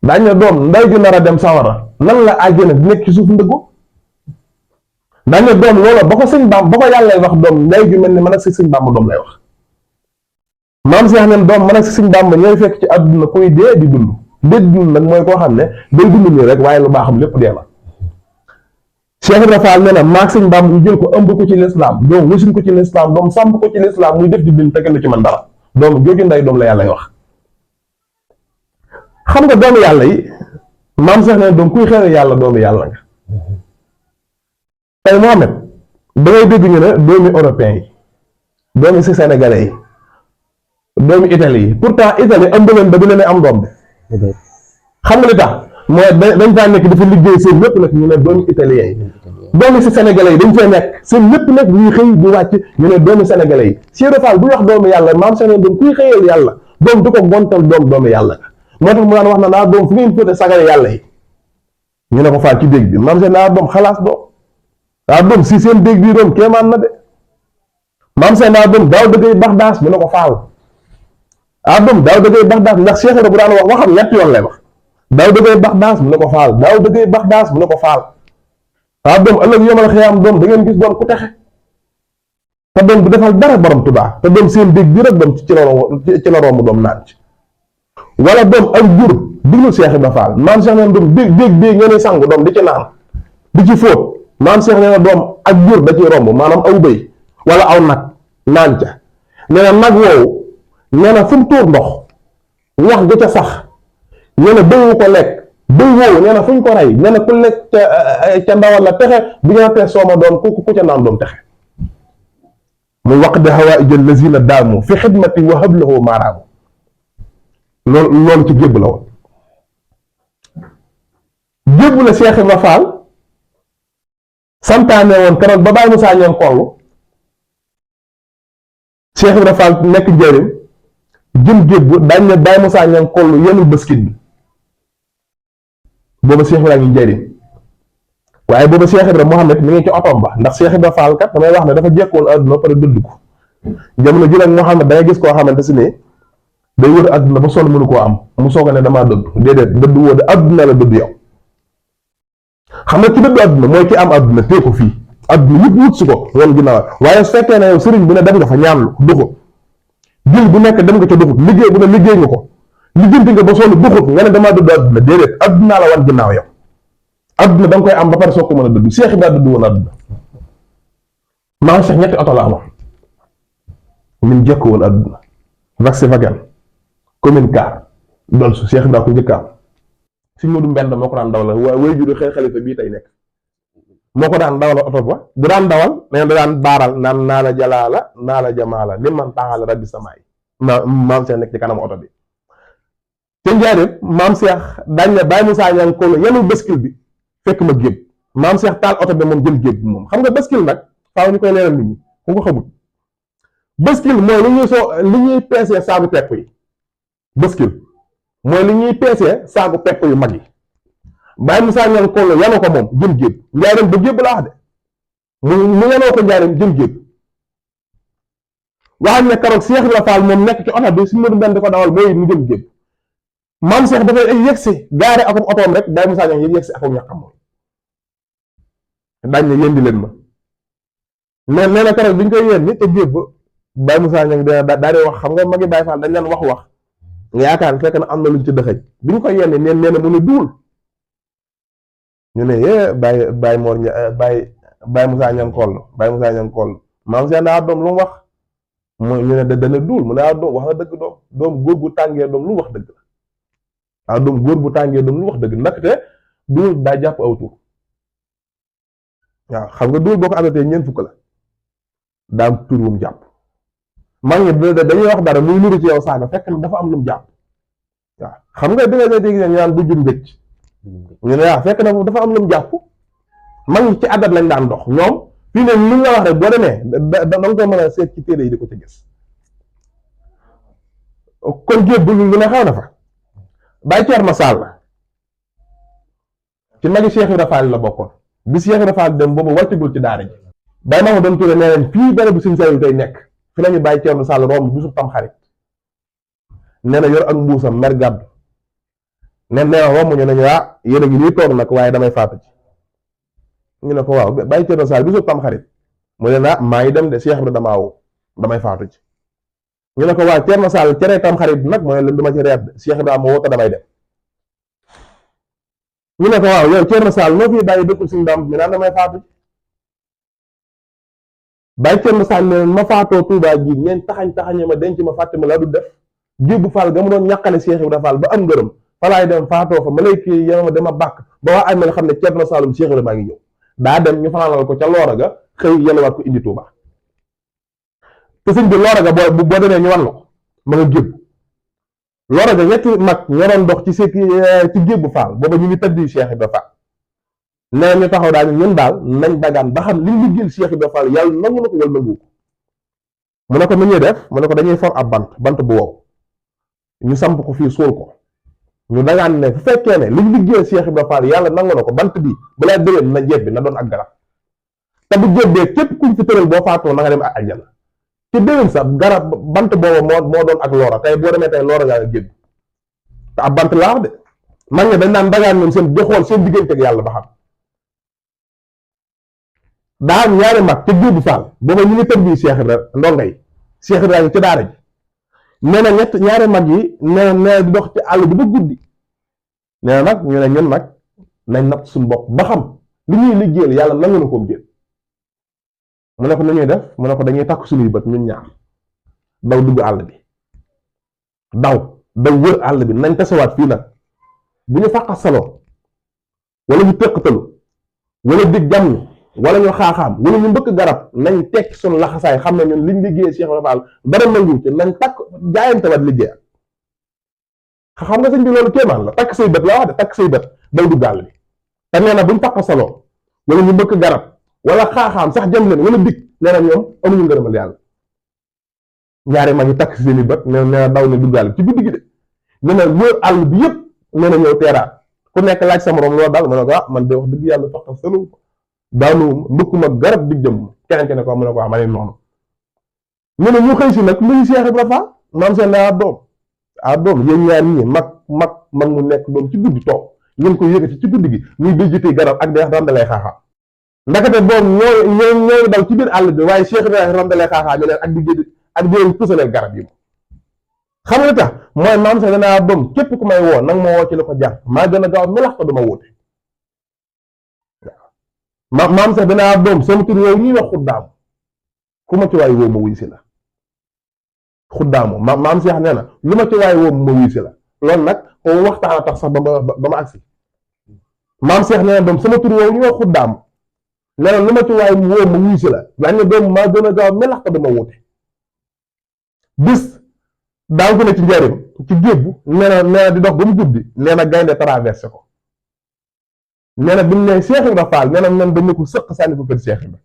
daañ ne doom nday ju nar a dem sawara nan la àjjana di nekk ci suuf ndëggu daañ ne doom loolu ba ko sëñ Bàmba ba ko yàllay wax doom nday ju mel ni man ak si sëñ Bàmba doom lay wax maam Cheikh ne doom man ak si sëñ Bàmba ñooy fekk ci àdduna koy dee di dund dund nag mooy koo xam ne day dund nii rek waaye lu baaxam lépp dee la Cheikh Ibra Fall nee na maag sëñ Bàmba ñu jël ko ëmb ko ci lislaam doom wësuñ ko ci lislaam doom sàmp ko ci lislaam muy def di din te kenn ci man dara doom jooju nday doom la yàllay wax xam nga doomu yàlla yi maam Cheikh ne doom kuy xewe yàlla doomu yàlla nga tey Mohamed da ngay dégg ñu ne doomi européen yi doomi si sénégalais yi doomi Italie yi pourtant Italie ëmb leen ba dina ne am doom de xam nga li tax mooy dañ faa nekk dafa liggéey seen lépp nag ñu ne doomi italien yi doomi si sénégalais yi dañ fay nekk seen lépp nag ñuy xëy di wàcc ñu ne doomi sénégalais yi Cheikh Ibra Fall bu wax doomu yàlla maam Cheikh doom kuy xëyal yàlla doom du ko gontal doomu yàlla moo tax mu daan wax na naa doom fu ngeen fóote sagale yàlla yi ñu ne ko Fall ci dégg bi maam Cheikh naa doom xalaas doom doom si seen dégg bi doom kéemaan na de maam Cheikh naa doom daaw dëggay bax daas mu ne ko Fall doom daaw dëggay bax daas ndax Cheikh Ibra bu daan wax waxam ñetti yoon lay wax daaw dëggay bax daas mu ne ko Fall daaw dëggay bax daas mu ne ko Fall doom ëllëg yomal xiyaam doom da ngeen gis doom ku texe te doom bu defal dara borom Tuubaa te doom seen dégg bi rek doom ci la romb doom naan ci wala doom ak jur diglu Cheikh Ibra Fall maam Cheikh neen doom dégg ngeen sangu doom di ci naan di ci fóot maam Cheikh nee na doom ak jur da ciy romb maanaam aw bëy wala aw nag naan ca nee na nag woowu nee na fu mu tuur ndox wax ga ca sax nee na bëyu ko lekk bëy woowu nee na fu ñu ko rey nee na ku lekk ca ndawal la texe bu ñu tee sooma doom ku ca naan doom texe muy waq de hawaïj allazina daamu fi xidmati wa hablahu maaraamu loolu ci gébb la woon gébb la Cheikh Ibra Fall santaane woon keroog ba Baye Moussa ñeen kollu Cheikh Ibra Fall nekk njëriñ jëm gébb dañ ne Baye Moussa ñeen kollu yenul bëskin bi booba Cheikh Ibra ngi njëriñ waaye booba Cheikh Ibra Mohamed mi ngi ci otom ba ndax Cheikh Ibra Fall kat damay wax ne dafa jekkoon àdduna pare dëdd ko jamono ji nag Mohamed da ngay gis koo xamante si ne day wër àdduna ba sonn mënu koo am mu soog a ne damaa dëdd déedéet dëdd woo de àdduna la dëdd yow xam nga ci dëdd àdduna mooy ki am àdduna tee ko fii àdduna wut si ko woon ginnaaw waaye su fekkee ne yow sëriñ bu ne dem nga fa ñaanlu duxut jël bu nekk dem nga ca duxut liggéey bu ne liggéey nga ko lijjanti nga ba sonn duxut nga ne damaa dëdd àdduna déedéet àdduna la wan ginnaaw yow àdduna da nga koy am ba pare soog ko mën a dëdd Cheikh Ibra dëdd woon àdduna maam Cheikh ñetti oto la amoon min jekk woon àdduna Volkswagen commune car doon su Cheikh Ibra ko njëkk am si Modou Mbend moo ko daan dawal way juru xalifa bii tey nekk moo ko daan dawal oto ba bu daan dawal nee da daan baaral naan naa la jalaala naa la jamaala li man taxal rabbi samaay maam Cheikh nekk ci kanam oto bi te njaareem maam Cheikh dañ ne Baye Moussa ñaan ko yenu baskil bi fekk ma géeb maam Cheikh taal oto bi moom jël géeb bi moom xam nga baskil nag faaw ñu koy leeral nit ñi ku ko xamul baskil mooy li ñuy peesee saagu pepp yi baskil mooy li ñuy peesee saagu pepp yu mag yi Baye Moussa ñaan ko yanu ko moom jël géeb njaareem ba géeb la wax de mu yanoo ko njaareem jël géeb waxam ne keroog Cheikh Ibra Fall moom nekk ci oto bi su Modou Mbend di ko dawal mooy mu jël géeb maam Cheikh dafay ay yegsi gaare akom otoom rek Baye Moussa ñaan yegsi akom ñàkkam moom dañ ne yéndi leen ma nee na keroog bi ñu koy yéen te géeb ba Baye Moussa ñaan daa di wax xam nga magi Baye Fall dañ leen wax nga yaakaar fekk na am na luñ ci dëxëj bi ñu koy yenn nee na mu ne duul ñu ne Baye Mor Baye Moussa ñaan koll Baye Moussa ñaan koll maam Cheikh daa doom lu mu wax ñu ne dana duul mu ne doom wax na dëgg doom góor bu tàngee doom lu mu wax dëgg la doom góor bu tàngee doom lu mu wax dëgg ndaxte duul daa jàpp aw tur waaw xam nga duul boo ko amatee ñeent fukk la daa am tur wu mu jàpp mag ñi dañuy wax dara muy nuru ci yow saaga fekk na dafa am lu mu jàpp waaw xam nga dina dégg ñu naan bu jum ngëcc ñu ne waaw fekk na dafa am lu mu jàpp mag ñi ci àddat lañ daan dox ñoom fii ne lu ñu la wax rek boo demee da nga ko mën a seet ci téere yi di ko ci gis kon géeb bu lu ne xew na fa Baye Thierno Sall ci magi Cheikh Ibra Fall la bokkoon bi Cheikh Ibra Fall dem boobu wàccagul ci daara ji Baye Mamadou doon turé nee leen fii bere bu suñ sayu tey nekk fi lañu Baye Thierno Sall romb bisu tam xarit nee na yor ak mbuusam mer gàddu nee na romb ñu ne ñu yéen a ngi nii toog nag waaye damay faatu ci ñu ne ko waaw Baye Thierno Sall bisu tam xarit mu ne maa ngi dem de Cheikh Ibra damaa woo damay faatu ci ñu ne ko waaw Thierno Sall cere tam xarit bi nag mooy leen duma ci reet de Cheikh Ibra ma woo te damay dem ñu ne ko waaw yow Thierno Sall noo fi bàyyi dëkkul suñu dam mi naan damay faatu ci Baye Thierno Sall ne ma faatoo Touba ji ngeen taxañe ma denc ma fàtte ma la du def Gébu Fall ga mu doon ñàkkale Cheikh Ibra Fall ba am ngërëm falaay dem faatoo fa ma lay kii yow ma dama bàkk ba waa amee xam ne Thierno Sall Cheikh Ibra maa ngi ñëw daa dem ñu fanaanal ko ca Loora ga xëy yelwaat ko indi Touba te sëñ bi Loora ga boo demee ñu wan la ko ma nga Gébu Loora ga ñetti mag ñoo doon dox ci Gébu Fall booba ñu ngi tëdd Cheikh Ibra Fall nee ñu taxaw daal ñun daal nañ dagaan ba xam li ñu liggéeyal Cheikh Ibrahima Fall yàlla nangu na ko wala nangu ko mu ne ko nu ñuy def mu ne ko dañuy for ab bant bu wow ñu samp ko fii suul ko ñu dagaan ne fu fekkee ne li ñu liggéeyal Cheikh Ibrahima Fall yàlla nangu na ko bant bi balaa déwén na jéb bi na doon ak garab te bu jébbee képp kuñ fi tëral boo faatoo na nga dem ak aljana ci déwén sax garab bant boobu moo doon ak loora tey boo demee tey loora ngaa jéb te ab bant laa wax de mag ñi dañ naan dagaan ñoom seen di xool seen diggante ak yàlla ba xam daa am ñaari mag te Géebu Faal booba ñu ngi tër bii Cheikh Ibra ndongo yi Cheikh Ibra ci daara ji nee na ñaari mag yi nee na di dox ci àll bi ba guddi nee na nag ñu ne ñun nag nañ natt suñu bopp ba xam li ñuy liggéeyal yàlla nangu na koom déet mu ne ko nu ñuy def mu ne ko dañuy takk suñuy bët ñun ñaar daw dugg àll bi daw wër àll bi nañ tasawaat fii nag bu ñu fàqa saloo wala ñu tëqatalu wala dig jàmm wala ñu xaaxaam wala ñu mbëkk garab nañ tekk suñu laxasaay xam ne ñun liñ liggéey Cheikh Ibra Fall dara nangu ci nañ takk jaayantewaat liggéey xam nga sëñ bi loolu kéemaan la takk say bët la wax de takk say bët daw dugg àll bi te nee na buñ fàqa saloo wala ñu mbëkk garab wala xaaxaam sax jëm leen wala dig nee na ñoom amuñu ngërëmal yàlla ñaari mag yi takk si seeni bët nee na daw ne dugg àll ci guddi gi de nee na wër àll bi yëpp nee na ñëw teeraat ku nekk laaj sa morom loolu daal mu ne ko man de wax dëgg yàlla fàqa saloo daanu mbëkkuma garab dig jëm keneen ke ne ko mu ne ko ma ne noonu ñu ne ñu xëy si nag luy Cheikh Ibra Fall maam seen doom yéen ñaar ñi mag mu nekk doom ci guddi toog ngeen ko yëkkati ci guddi gi muy béjjitee garab ak deex randalee xaaxaa ndakate boobu ñooy daw ci biir àll bi waaye Cheikh Ibra randalee xaaxaa ñu leen ak di leen pusaleel garab yi xam nga tax mooy maam seen doom képp ku may woo nag ma woo ci li ko jar maa gën a gaaw melax ko duma wóote maam sax danaa doom sama tur yooyu ñuy wax xuddaamu ku ma ci waay woo ma wuy si la xuddaamu maam Seex nee na lu ma ci waay woo ma wuy si la loolu nag ko waxtaan a tax sax ba ma agsi maam Seex nee na doom sama tur yooyu ñuy wax xuddaamu nee na lu ma ci waay woo ma wuy si la waaye ne doom maa gën a gaaw melax ko dama wóote bis daaw ko ne ci njariñ ci géej nee na di dox ba mu guddi nee na gaynde traversé ko nee na bi mu ne Cheikh Ibra Fall nee na man dañu ko sëq sànni ko kër Cheikh Ibra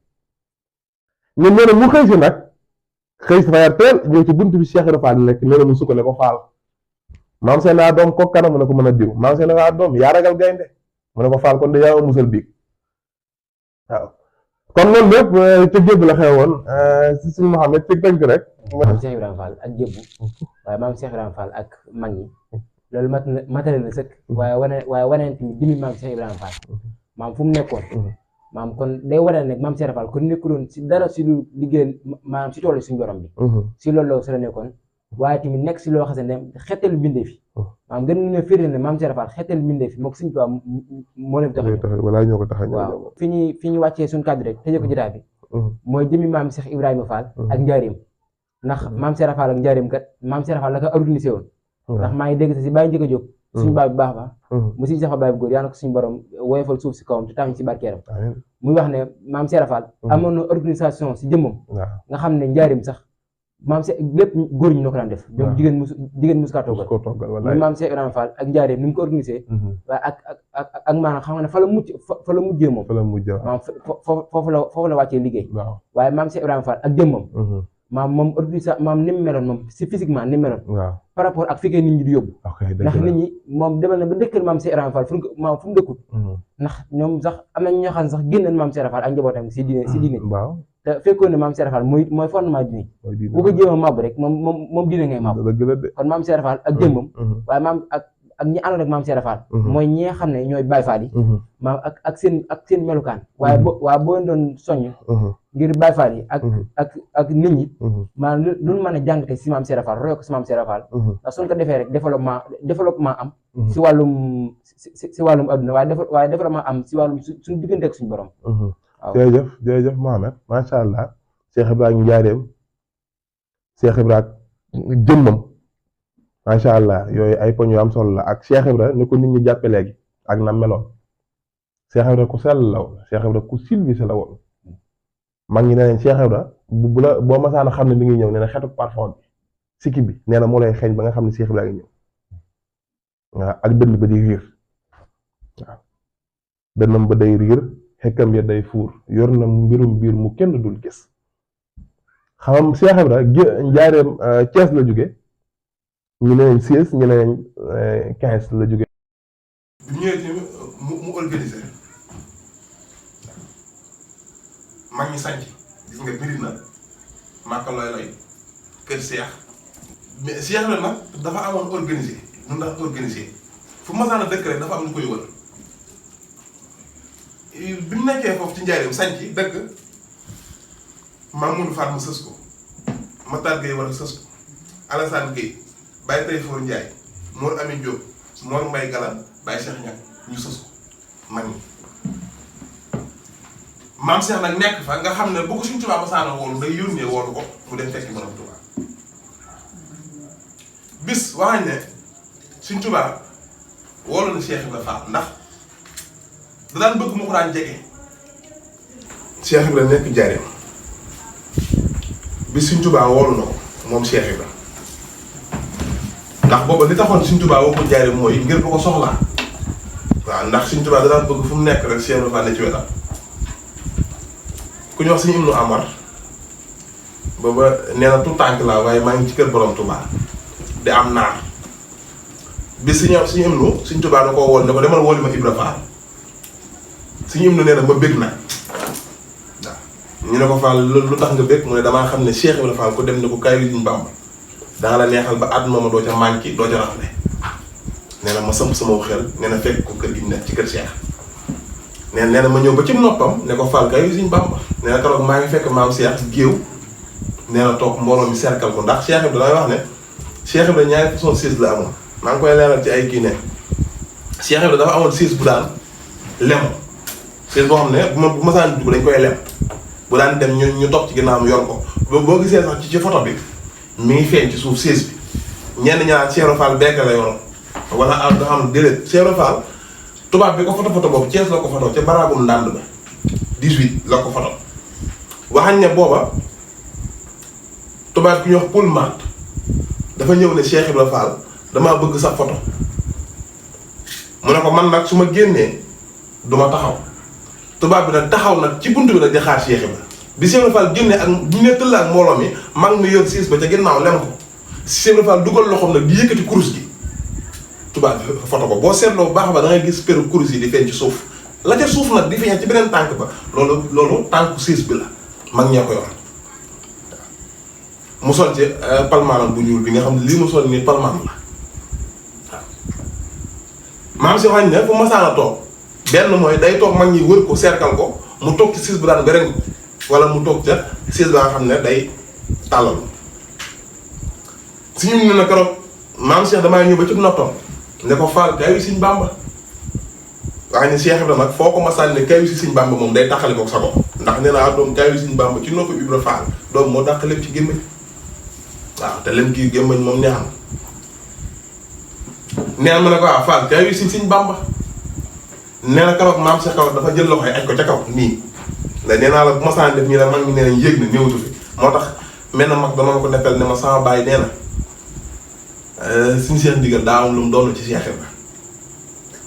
nee na mu xëy si nag xëy si fayar teel ñëw ci buntu bi Cheikh Ibra Fall nekk nee na mu sukkale ko Fall maam seen naa doom ko kanam mu ne ko mën a diw maam seen naa doom yaa ragal gaynde mu ne ko Fall kon de yaa musal biig waaw kon loolu lépp ca gébb la xewoon si suñu Mouhamed ci tënk rek maam Cheikh Ibrahima Fall ak jébbu waaye maam Cheikh Ibrahima Fall ak mag ñi loolu matale na sëkk waaye wane tamit dimi maam Cheikh Ibrahima Fall maam fu mu nekkoon maam kon day wane ne maam Cheikh Fall kon nekkuloon si dara si lu liggéey maanaam si toolu suñu borom bi si loolu si la nekkoon waaye tamit nekk si loo xam ne xettalu bindee fi maam gën nga ne firnde ne maam Cheikh Fall xettalu bindee fi moom suñu tubaab moo leen tax wala ñoo ko tax waaw fi ñu wàccee suñu kàddu rek tëjee ko jotaay bi mooy jëmi maam Cheikh Ibrahima Fall ak njaarim ndax maam Cheikh Fall ak njaarim kat maam Cheikh Fall la ko organisé woon ndax maa ngi dégg sa si bàyyi njëkk a jóg suñu baay bu baax ba mu si safa baay bu góor yaa na ko suñu borom woyofal suuf si kawam te tax ñu si barkeeram muy wax ne maam Cheikh Fall amoon na organisation si jëmmam nga xam ne njaarim sax maam Cheikh lépp góor ñi ñoo ko daan def ñoom jigéen mus kaa toggal muy maam Cheikh Ibrahima Fall ak njaarim ni mu ko organisé waaye ak maanaam xam nga ne fa la mujjee moom maam foofu la wàccee liggéey waaye maam Cheikh Ibrahima Fall ak jëmmam moom organisation maam ni mu meloon moom si physiquement ni mu meloon par rapport ak fekkee nit ñi di yóbbu ndax nit ñi moom demal na ba dëkkal maam Cheikh Ibrahima Fall fu mu dëkkul ndax ñoom sax am na ñoo xam ne sax génn maam Cheikh Ibrahima Fall ak njabootam si diine te fekkoon ne maam Cheikh Ibrahima Fall mooy fondement diine bu ko jéem a màbb rek moom diine ngay màbb kon maam Cheikh Ibrahima Fall ak jëmmam waaye maam ak ñi àndoon ak maam Cheikh Ibrahima Fall mooy ñi nga xam ne ñooy Baye Fall yi maam ak seen melukaan waaye boo doon soññ ngir Baye Fall yi ak nit ñi maanaam lu mën a jàngate si maam Cheikh Ibrahima Fall roy ko si maam Cheikh Ibrahima Fall ndax suñ ko defee rek développement am si wàllum adduna waaye développement am si wàllum suñu diggante ak suñu borom waaw jërëjëf Mohamed macha allah Cheikh Ibrahima njaareem Cheikh Ibrahima jëmmam macha allah yooyu ay poñ yu am solo la ak Cheikh Ibrahima ni ko nit ñi jàppe léegi ak na meloon Cheikh Ibrahima ku sell la woon Cheikh Ibrahima ku civilisé la woon mag ñi nee nañ Cheikh Ibrahima boo masaan a xam ne mi ngi ñëw nee na xetu parfum bi sikki bi nee na moo lay xeeñ ba nga xam ne Cheikh Ibrahima ngi ñëw waaw ak dënd ba di riir waaw dënnam ba day riir xekkam ya day fuur yor na mbirum biir mu kenn dul gis. xam Cheikh Ibra njaareem Thiès la jóge ñu ne leen 16 ñu ne leen 15 la jóge. bu ñëwee ci mu organisé mag ñi sànc gis nga birit na Màkka looy kër Cheikh mais Cheikh la nag dafa amoon organisé nun daan organisé fu masaan a dëkk rek dafa am ñu koy wër bi mu nekkee foofu ci njaareem sànc dëkk Mamadou Fall mu sës ko Matar Gueye wala sës ko Alassane Gueye Baye Tayfour Ndiaye Mor Ami Diop Mor Mbaye Galan Baye Cheikh Niang ñu sës ko mag ñi maam Cheikh nag nekk fa nga xam ne bu ko Sëriñ Tuubaa ba saana woolu day yónnee woolu ko mu dem fekki borom Tuubaa bis waxañ ne Sëriñ Tuubaa woolu na Cheikh Ibra Fall ndax da daan bëgg mu ko daan jege Cheikh Ibra nekk Njaaréem bi Sëriñ Tuubaa woolu na ko moom Cheikh Ibra ndax booba li taxoon Sëriñ Tuubaa woo ko Njaaréem mooy ngir bu ko soxlaa waaw ndax Sëriñ Tuubaa da daan bëgg fu mu nekk rek Cheikh Ibra Fall ne ci wetam ku ñu wax Sëriñ Ibnu Amar booba nee na tout tànk laa waaye maa ngi ci kër borom Tuubaa di am naar bi Sëriñ Ibnu Sëriñ Tuubaa da koo woon ne ko demal wooli ma Ibra Fall Sëriñ Ibnu nee na ma bég na waaw ñu ne ko Fall lu tax nga bég mu ne damaa xam ne Cheikh Ibra Fall ko dem ne ko kaay wi Sëriñ Bàmba danga la neexal ba at mooma doo ca manqué doo ca rafle nee na ma samp sama xel nee na fekk ko kër gi nekk ci kër Cheikh nee na ma ñëw ba ci noppam ne ko Fall kaay wi Sëriñ Bàmba nee na keroog maa ngi fekk maam Cheikh géew nee na toog mbooloo mi serkal ko ndax Cheikh Ibra damay wax ne Cheikh Ibra ñaari façon siis la amoon maa ngi koy leeral ci ay kii ne Cheikh Ibra dafa amoon siis bu daan lemu siis boo xam ne bu ma saan dugg dañ koy lem bu daan dem ñu topp ci ginnaawam yor ko boo gisee sax ci photo bi mi ngi feeñ ci suuf siis bi ñenn ñaar Cheikh Ibra Fall bekk la yoroon wala nga xam déedéet Cheikh Ibra Fall tubaab bi ko photo boobu Thiès la ko photo ca baraagum ndànd ba 18 la ko photo waxañ ne booba tubaab bi ñuy wax Paul Marty dafa ñëw ne Cheikh Ibra Fall damaa bëgg sa photo mu ne ko man nag su ma génnee du ma taxaw tubaab bi nag taxaw nag ci buntu bi nag di xaar Cheikh Ibra bi Cheikh Ibra Fall génnee ak bu ne tëll ak mbooloo mi mag mi yor siis ba ca ginnaaw lem ko Cheikh Ibra Fall dugal loxoom nag di yëkkati kurus gi tubaab bi photo ko boo seetloo bu baax ba da ngay gis peru kurus yi di feeñ ci suuf la ca suuf nag di feeñ ci beneen tànk ba loolu tànku siis bi la mag ñee ko yor mu sol ci palmaanam bu ñuul bi nga xam ne lii mu sol nii palmaan la waaw maam si wañ ne fu masaana toog benn mooy day toog mag ñi wër ko serkal ko mu toog ci siis bu daan bereng ko wala mu toog ca siis ba nga xam ne day tàllal si ñu ne na keroog maam Cheikh damaa ñëw ba ci noppam ne ko Fall kaay wi Sëriñ Bàmba waaye ne Cheikh Ibra nag foo ko masaan ne kaay wi si Sëriñ Bàmba moom day taxale ko sa bopp ndax nee naa doom kaay wi Sëriñ Bàmba ci noppi Ibra Fall doom moo dàq lépp ci gémmañ waaw te lem kii gémmañ moom neex na neen ma ne ko waaw Fall kaay wi si Sëriñ Bàmba nee na keroog maam Cheikh kaw dafa jël loxo yi aj ko ca kaw nii la nee naa la bu masaan def ñi la mag ñi nee nañ yéeg na néewatu fi moo tax mel na mag dama ko nekkal ne ma sama baay nee na suñu seen ndigal daa am lu mu doon ci Cheikh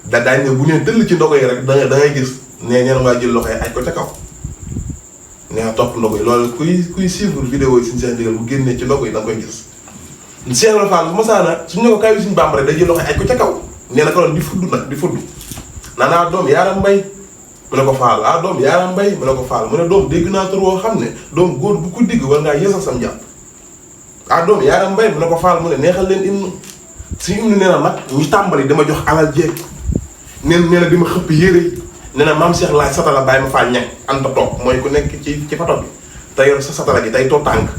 Ibra daañu ne bu ñu tëll ci ndogo yi rek da ngay gis nee ñeen ngaa jël loxo yi aj ko ca kaw nee na topp ndogo yi loolu kuy suivre vidéo yi suñu seen ndigal bu génnee ci ndogo yi da nga koy gis Cheikh Ibra Fall bu ma saana suñu ne ko kaay bi suñu Bàmba rek day jël loxo yi aj ko ca kaw nee na ko doon di fudd nag di fudd naa doom yaaram mbay mu ne ko Fall doom yaaram mbay mu ne ko Fall mu ne doom dégg naa tur woo xam ne doom góor bu ko digg war ngaa yeesal sam jàpp doom yaaram mbay mu ne ko Fall mu ne neexal leen imnu si imnu nee na nag ñu tàmbali dama jox alal jeeg nee na di ma xëpp yére yi nee na maam Cheikh laaj satala bàyyi ma Fall ñang anta toog mooy ku nekk ci photo bi te yor sa satala gi tey too tànk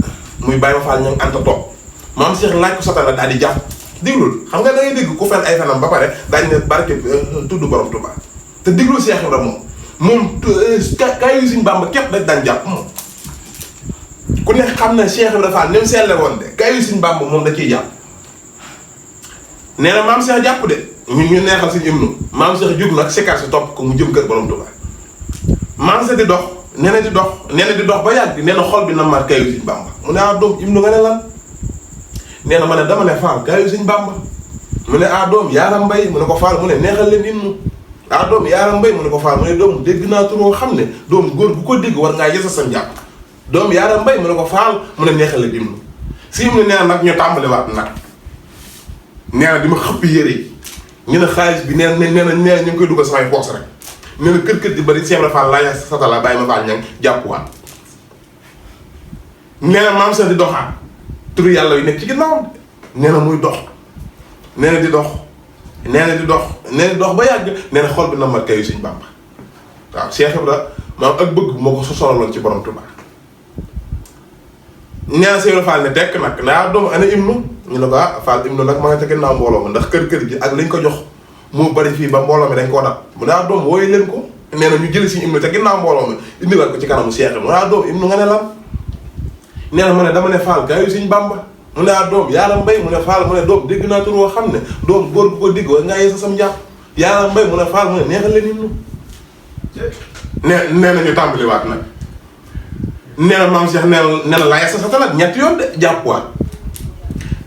muy bàyyi ma Fall ñang anta toog maam Cheikh laaj ko satala daal di jàpp déglul xam nga da ngay dégg ku fen ay fenam ba pare daañu ne barke tudd borom Tuubaa te déglul Cheikh Ibra moom kaay yu Sëriñ Bàmba képp dañ daan jàpp moom ku nekk xam ne Cheikh Ibra Fall ni mu selle woon de kaay yu Sëriñ Bàmba moom da ciy jàpp nee na maam Cheikh jàpp de ñu neexal suñu imnu maam Cheikh jóg nag sikar si topp ko mu jëm kër borom Tuubaa maam Cheikh di dox nee na di dox ba yàgg nee na xol bi na mar kaay yu Sëriñ Bàmba mu ne doom imnu nga ne lan nee na ma ne dama ne Fall kaay yu Sëriñ Bàmba mu ne doom yaaram mbay mu ne ko Fall mu ne neexal leen imnu ah doom Yaaram Mbay mu ne ko Faal mu ne doom dégg naa turoo xam ne doom góor bu ko dégg war ngaa yesa sa njàpp doom Yaaram Mbay mu ne ko Faal mu ne neexal la dimlu si mu ne nee na nag ñu tàmbaliwaat nag nee na di ma xëpp yére yi ñu ne xaalis bi nee na ñu ngi koy dugal samay poos rek nee na kër di bëri Cheikh Fall laa yas satala bàyyi ma Fall ñang jàppuwaat nee na maam sa di doxaat turu yàlla yu nekk ci ginnaaw nee na muy dox nee na di dox nee na di dox ba yàgg nee na xol bi na ma kayu Sëñ Bàmba waaw Cheikh Ibra maam ak bëgg moo ko sololoon ci borom Tuubaa nee na Cheikh Fall ne tekk nag naa doomu ana imnu ñu ne ko Fall imnu nag ma nga ca ginnaaw mbooloo ma ndax kër gi ak lañ ko jox moo bari fii ba mbooloo mi dañ koo dab mu ne doom wooyu leen ko nee na ñu jëli si imnu ca ginnaaw mbooloo mi indiwaat ko ci kanamu Cheikh mu ne doom imnu nga ne lan nee na mu ne dama ne Fall kayu Sëñ Bàmba mu ne doom Yaaram Mbay mu ne Fall mu ne doom dégg naa tur woo xam ne doom góor bu ko dégg war ngaa yeesa sam njàpp Yaaram Mbay mu ne Fall mu ne neexal leen imnu nee na ñu tàmbaliwaat nag nee na maam Cheikh nee na laa yeesa sa talat ñetti yoon de jàppuwaat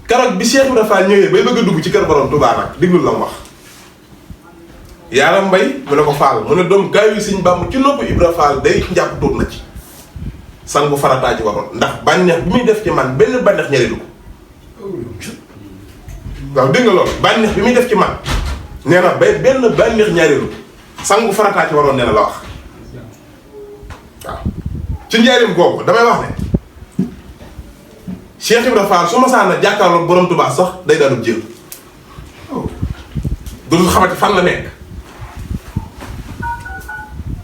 keroog bi Cheikh Ibra Fall ñëwee bay bëgg a dugg ci kër borom Tuubaa nag diglul la mu wax Yaaram Mbay mu ne ko Fall mu ne doom kayu Sëñ Bàmba ci nopp Ibra Fall day njàpp tuut na ci sangu farataa ci waroon ndax bànneex bi muy def ci man benn bànneex ñareelu ko waaw dégg nga loolu bànneex bi muy def ci man nee na benn bànneex ñareelu sangu farataa ci waroon nee na la wax waaw ci njaarim googu damay wax ne Cheikh Ibra Fall su ma saana jàkkaarloog borom Tuubaa sax day daanub jël du xamante fan la nekk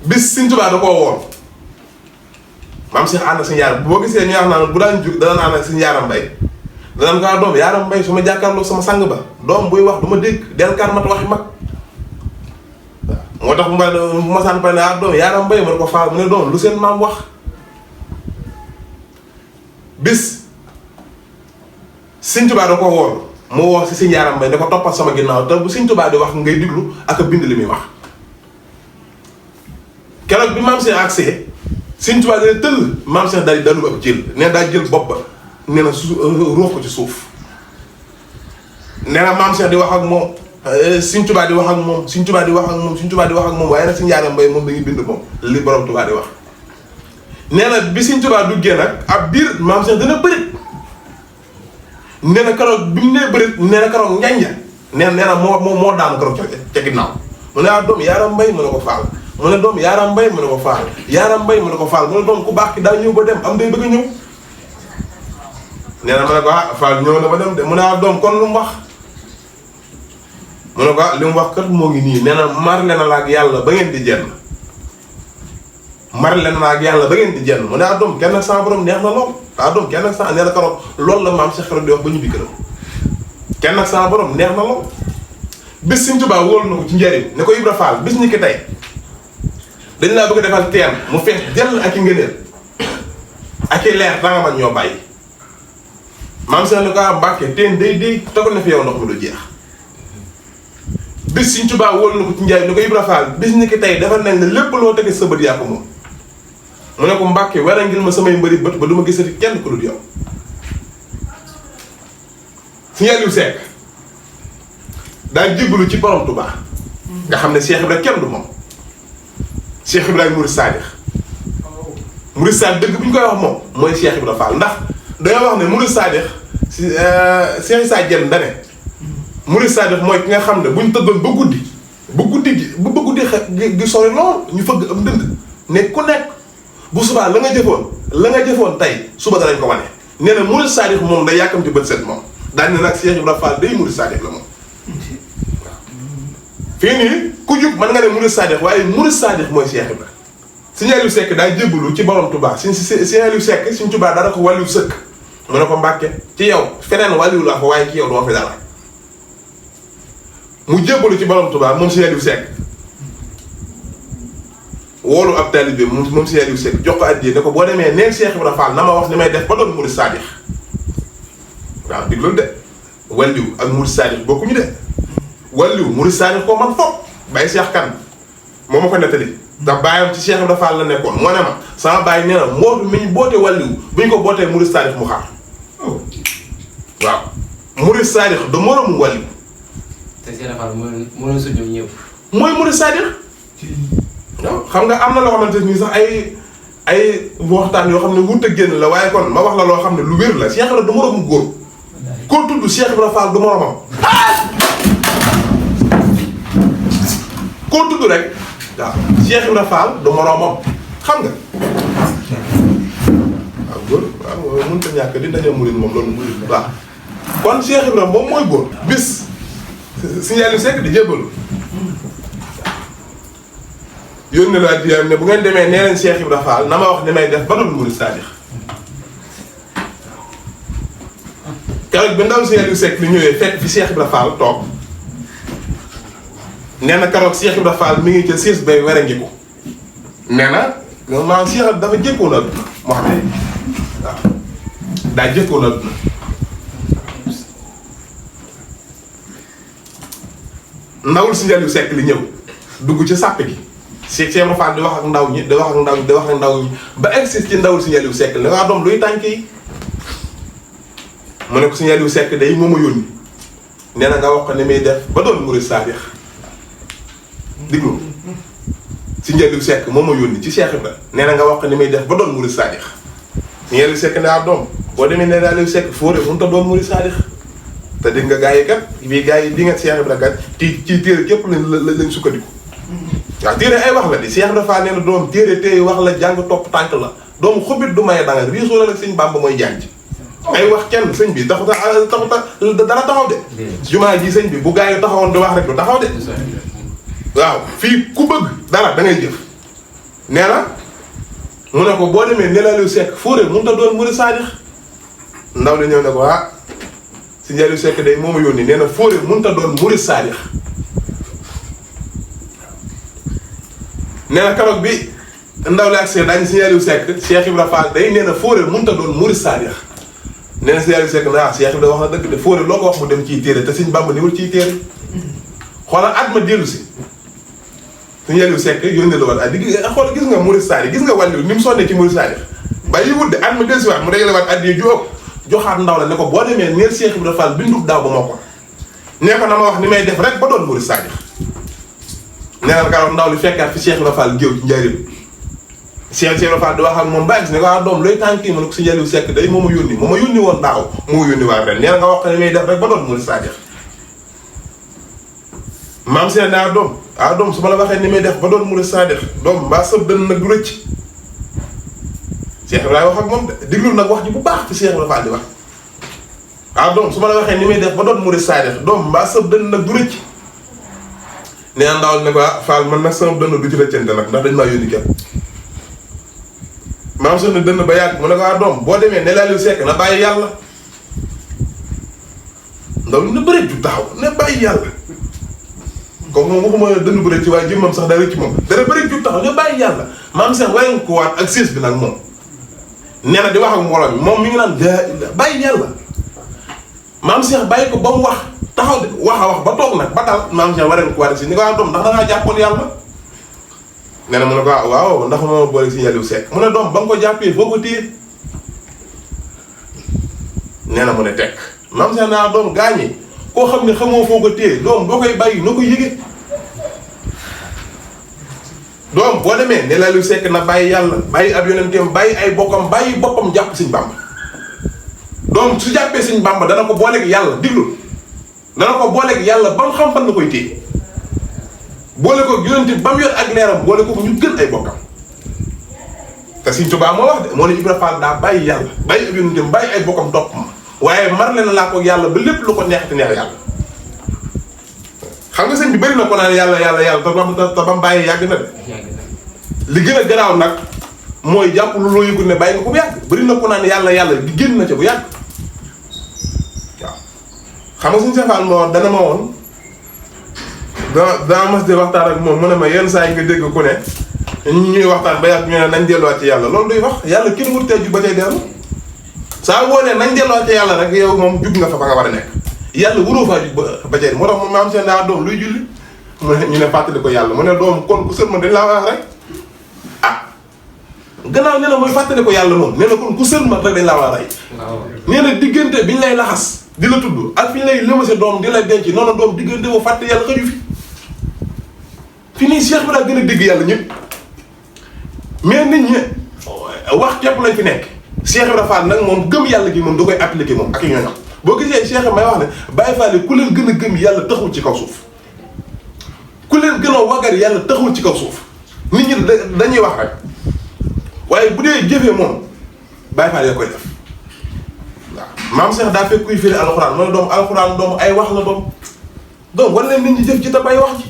bis Sëñ Tuubaa da koo woon maam Cheikh ànd Sëñ Yaaram boo gisee ñu wax naan bu daan jug dana naan ak Sëñ Yaaram Mbay danaan ko doom Yaaram Mbay su ma jàkkaarloo sama sang ba doom buy wax du ma dégg del karmat waxi mag waaw moo tax bu ma saan pare ne doom Yaaram Mbay ma ne ko Faal mu ne doom lu seen maam wax bis Sëñ Tuubaa da ko woon mu woo si Sëñ Yaaram Mbay ne ko toppal sama ginnaaw te bu Sëñ Tuubaa di wax ngay diglu ak a bind li muy wax keroog bi maam Cheikh agsee Sëñ Tuubaa dana tëll maam Cheikh daal di dalu ab jël nee daa jël bopp ba nee na ruux ko ci suuf nee na maam Cheikh di wax ak moom Sëñ Tuubaa di wax ak moom Sëñ Tuubaa di wax ak moom Sëñ Tuubaa di wax ak moom waaye nag Sëñ Yaaram Mbay moom dañuy bind moom li borom Tuubaa di wax nee na bi Sëñ Tuubaa duggee nag ab biir maam Cheikh dana bërit nee na keroog bi mu nee bërit nee na keroog njanja nee na moo daanu keroog ca ginnaaw mu ne doom Yaaram Mbay mu ne ko Faal mu ne doom Yaaram Mbay mu ne ko Faal Yaaram Mbay mu ne ko Faal mu ne doom ku baax ki daa ñëw ba dem am day bëgg a ñëw nee na ma ne ko Faal ñëw na ba dem de mu ne doom kon lu mu wax mu ne ko li mu wax kat moo ngi nii nee na marle na la ak yàlla ba ngeen di jenn marle na la ak yàlla ba ngeen di jenn mu ne doom kenn ak sa borom neex na lool doom kenn ak sa nee na keroog loolu la maam Cheikh di wax ba ñibbi këram kenn ak sa borom neex na lool bis Sëñ Tuubaa wóolu na ko ci njëriñ ne ko Ibra Fall bis ni ki tey dañ laa bëgg a defal teen mu fees jël ak i ngëneel ak i leer danga man ñoo bàyyi maam Cheikh ne ko Mbàkke teen day tegal na fi yow ndox mi du jeex bis Sëñ Tuubaa wóolu na ko ci njaay ne ko Ibra Fall bis ni ki tey defal nañ ne lépp loo tege sa bët yaa ko moom mu ne ko Mbàkke war a ngil ma samay mbëri bët ba du ma gisati kenn ku dul yow Sëñ Aliou Seck daa jébbalu ci borom Tuubaa nga xam ne Cheikh Ibra kenn du moom Cheikh Ibrahima Murid Saadix Murid Saadix dëgg bu ñu koy wax moom mooy Cheikh Ibra Fall ndax dañoo wax ne Murid Saadix si Cheikh Issa Diène dane Murid Saadix mooy ki nga xam ne bu ñu tëddoon ba guddi gi sori lool ñu fëgg am dënd ne ku nekk bu subaa la nga jëfoon tey suba danañ ko wane nee na Murid Saadix moom day yàkkamti bët set moom daañu ne nag Cheikh Ibra Fall day Murid Saadix la moom fii nii ku jub mën nga ne Murid Saadix waaye Murid Saadix mooy Cheikh Ibra Sëñ Aliou Seck daa jébbalu ci borom Tuubaa Sëñ Aliou Seck Sëñ Tuubaa dara ko wàllu sëkk mu ne ko Mbàkke ci yow feneen wàllu la ko waaye ci yow doo fi dara mu jébbalu ci borom Tuubaa moom Sëñ Aliou Seck woolu ab taalibe moom Sëñ Aliou Seck jox ko addiya ne ko boo demee neen Cheikh Ibra Fall na ma wax ni may def ba doon Murid Saadix waaw digloolu de wàllu ak Murid Saadix bokkuñu de wàllu Murid Saadix koo man fopp Baye Cheikh Kane moo ma ko nettali ndax bàyyam ci Cheikh Ibra Fall la nekkoon moo ne ma sama bàyyi nee na mbootu mi ñu boote wàllu bu ñu ko bootee Murid Saadix mu xaar waaw Murid Saadix da moromu wàllu te Cheikh Ibra Fall moo leen sut ñoom ñëpp mooy murid sadiq waaw xam nga am na loo xamante ni sax ay waxtaan yoo xam ne wut a génn la waaye kon ma wax la loo xam ne lu wér la Cheikh Ibra du moroomu góor koo tudd Cheikh Ibra Fall du moromam koo tudd rek waaw Cheikh Ibra Fall du moromam xam nga waaw góor waaw mënut a ñàkk di daje murid moom loolu murid waaw kon Cheikh Ibra moom mooy góor bis Serigne Aliou Seck di jébbalu yónni laa di ne bu ngeen demee nee leen Cheikh Ibra Fall na ma wax ni may def ba doon murid sadiq keroog bi ndaw Serigne Aliou Seck li ñëwee fekk fi Cheikh Ibra Fall toog nee na keroog Cheikh Ibra Fall mi ngi ca siis bay were ngi ko nee na maanaam Cheikh dafa jëkkoon a moo xam ne waaw daa jëkkoon a ndawul Serigne Aliou Seck li ñëw dugg ci sàpp gi Cheikh Ibra Fall di wax ak ndaw ñi di wax ak ndaw ñi di wax ak ndaw ñi ba egsi ci ndawul Serigne Aliou Seck la waa doom luy tànk yi mu ne ko Serigne Aliou Seck day moom a yónni nee na nga wax ko ni muy def ba doon murid sadiq diglu Serigne Aliou Seck moom a yónni ci Cheikh Ibra nee na nga wax ko ni muy def ba doon murid sadiq Serigne Aliou Seck ne waa doom boo demee nee na Aliou Seck fóore mënut a doon murid sadiq te dégg nga gars yi kat bii gars yi di nga Cheikh Ibra kat ci téere képp lañ sukkandiku waaw téere ay wax la di Cheikh Ibra Fall nee na doom téere tey wax la jàng topp tànk la doomu xubit du maye danga riisoo la sëñ Bamba mooy jàng ay wax kenn sëñ bi taxuta dara taxaw de jumaa ji sëñ bi bu gars yi taxawoon di wax rek du taxaw de waaw fii ku bëgg dara da ngay jëf nee na mu ne ko boo demee ne la Aliou Seck fóore mënut a doon murid sadiq ndaw li ñëw ne ko ah Serigne Aliou Seck day mooma yónni nee na fóore mënut a doon murid sadiq nee na keroog bi ndaw li ak see daañu Serigne Aliou Seck Cheikh Ibra Fall day nee na fóore mënut a doon murid sadiq nee na Serigne Aliou Seck na Cheikh Ibra wax na dëgg de fóore loo ko wax mu dem ciy téere te Serigne Bamba niwul ciy téere xoolal at ma dellu si Serigne Aliou Seck yónnee la waat di xool gis nga murid sadiq gis nga wàllu ni mu sonnee ci murid sadiq ba yi wut de at ma dellu si waat mu dajale waat at yi ju joxaat ndaw la ne ko boo demee neel Cheikh Ibra Fall bindub daaw ba moo ko nee ko na ma wax ni may def rek ba doon murid sadiq nee na karoon ndaw li fekkaat fi Cheikh Ibra Fall géew ci njëriñ Cheikh Ibra Fall di wax ak moom ba gis ne ko ah doom looy tànk yi ma ne ko Serigne Aliou Seck day moo ma yónni woon daaw moo yónni waa ren nee na nga wax ko ni may def rek ba doon murid sadiq maam seen naa doom su ma la waxee ni may def ba doon murid sadiq doom mbaa sëb dën nag du rëcc Cheikh Ibrahima wax ak moom de diglul nag wax ji bu baax fi Cheikh Ibra Fall di wax doom su ma la waxee ni may def ba doon murid sadiq doom mbaa sëb dën nag du rëcc nee na ndawal ne ko Fall man nag sama dënn du ci rëccante nag ndax dañ maa yónni kenn maam seen dënn ba yàgg mu ne ko doom boo demee ne la Aliou Seck na bàyyi yàlla ndaw li na bëri ju taxaw ne bàyyi yàlla kooku moom waxuma dënn bu rëcc waaye jëmmam sax daa rëcc moom dara bëri ju taxaw ne bàyyi yàlla maam seen waaye nga ko waat ak siis bi nag moom nee na di wax ak mbooloo mi moom mi ngi naan bàyyi yàlla maam Cheikh bàyyi ko ba mu wax taxaw wax a wax ba toog nag ba dal maam Cheikh wareen ko war si ni ko doom ndax da ngaa jàppoon yàlla nee na mu ne ko waaw ndax moo boole Serigne Aliou Seck mu ne doom ba nga ko jàppee foo ko téye nee na mu ne tekk maam Cheikh naa doom gaañi koo xam ne xamoo foo ko téye doom boo koy bàyyi noo ko yëgee doom boo demee ne la Aliou Seck na bàyyi yàlla bàyyi ab yonenteem bàyyi ay bokkam bàyyi boppam jàpp Serigne Bamba doom su jàppee Serigne Bamba dana ko booleeg yàlla diglul dana ko booleeg yàlla ba mu xam fan la koy téye boole ko yonente ba mu yor ak leeram boole ko ñu gën ay bokkam te Serigne Touba moo wax de moo ne Ibra Fall daa bàyyi yàlla bàyyi ab yonenteem bàyyi ay bokkam topp ma waaye marle na laa ko yàlla ba lépp lu ko neex te neex yàlla xam nga sëñ bi bëri na ko naan yàlla te ba mu bàyyi yàgg na de li gën a garaaw nag mooy jàpp lu loo yëgul ne bàyyi nga ko bu yàgg bëri na ko naan yàlla di génn na ca bu yàgg waaw xam nga suñu sefaan moo dana ma woon daa mas de waxtaan ak moom mu ne ma yenn saa yi nga dégg ku ne ñuy waxtaan ba yàgg ñu ne nañ delluwaat ci yàlla loolu duy wax yàlla kenn wut tey ju ba tey dellu saa boo ne nañ delluwaat ci yàlla rek yow moom jug nga fa nga war a nekk yàlla wuroo faa jug ba tey moo tax moom maam seen daa doom luy julli mu ne ñu ne fàttali ko yàlla mu ne doom kon ku sëlma dañ laa wax rek gannaaw nee na mooy fàttali ko yàlla moom nee na kon ku sëlma rek dañ laa war a rey nee na diggante biñ lay laxas di la tudd ak fi ñu lay lëmase doom di la denc noonu doom diggante boo fàtte yàlla xëju fi fi nii Cheikh bi daa gën a dégg yàlla ñëpp mais nit ñi wax képp lañ fi nekk Cheikh Ibra Fall nag moom gëm yàlla gi moom da koy appliquer moom ak ñooñam boo gisee Cheikh may wax ne Baye Fall yi ku leen gën a gëm yàlla taxul ci kaw suuf ku leen gën a wagar yàlla taxul ci kaw suuf nit ñi dañuy wax rek waaye bu dee jëfee moom Baye Fall ya koy def waaw maam Cheikh daa fekk kuy firi alxuraan mooy doom alxuraan doom ay wax la doom war leen nit ñi jëf ci te bay wax ci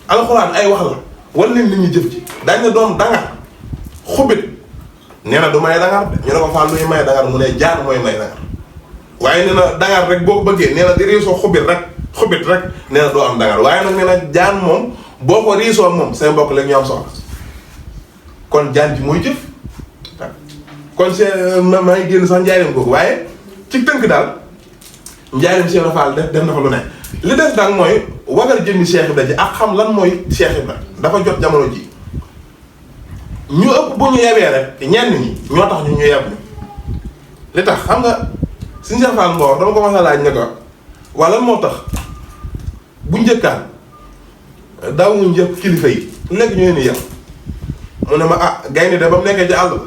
alxuraan ay wax la war leen nit ñi jëf ci dañ ne doom dangar xubit nee na du may dangar de ñu ne ko Fall luy may dangar mu ne jaan mooy may dangar waaye nee na dangar rek boo ko bëggee nee na di riisoo xubit rek nee na doo am dangar waaye nag nee na jaan moom boo ko riisoo moom seen mbokk léegi ñu am soxla kon jaan ji mooy jëf kon maa ngi génn sax njaareem googu waaye ci tënk daal njaareem Cheikh Fall def na fa lu ne li des daal mooy wagar jëmmi Cheikh Ibra ji ak xam lan mooy Cheikh Ibra dafa jot jamono ji ñu ëpp bu ñu yebee rek ñenn ñi ñoo tax ñu yeb ñu li tax xam nga si Cheikh Fall Mboor dama ko mas a laaj ne ko wala moo tax bu njëkkaan daawuñu njëkk kilifa yi léegi ñu leen di yeb mu ne ma gaynde de ba mu nekkee ci àll ba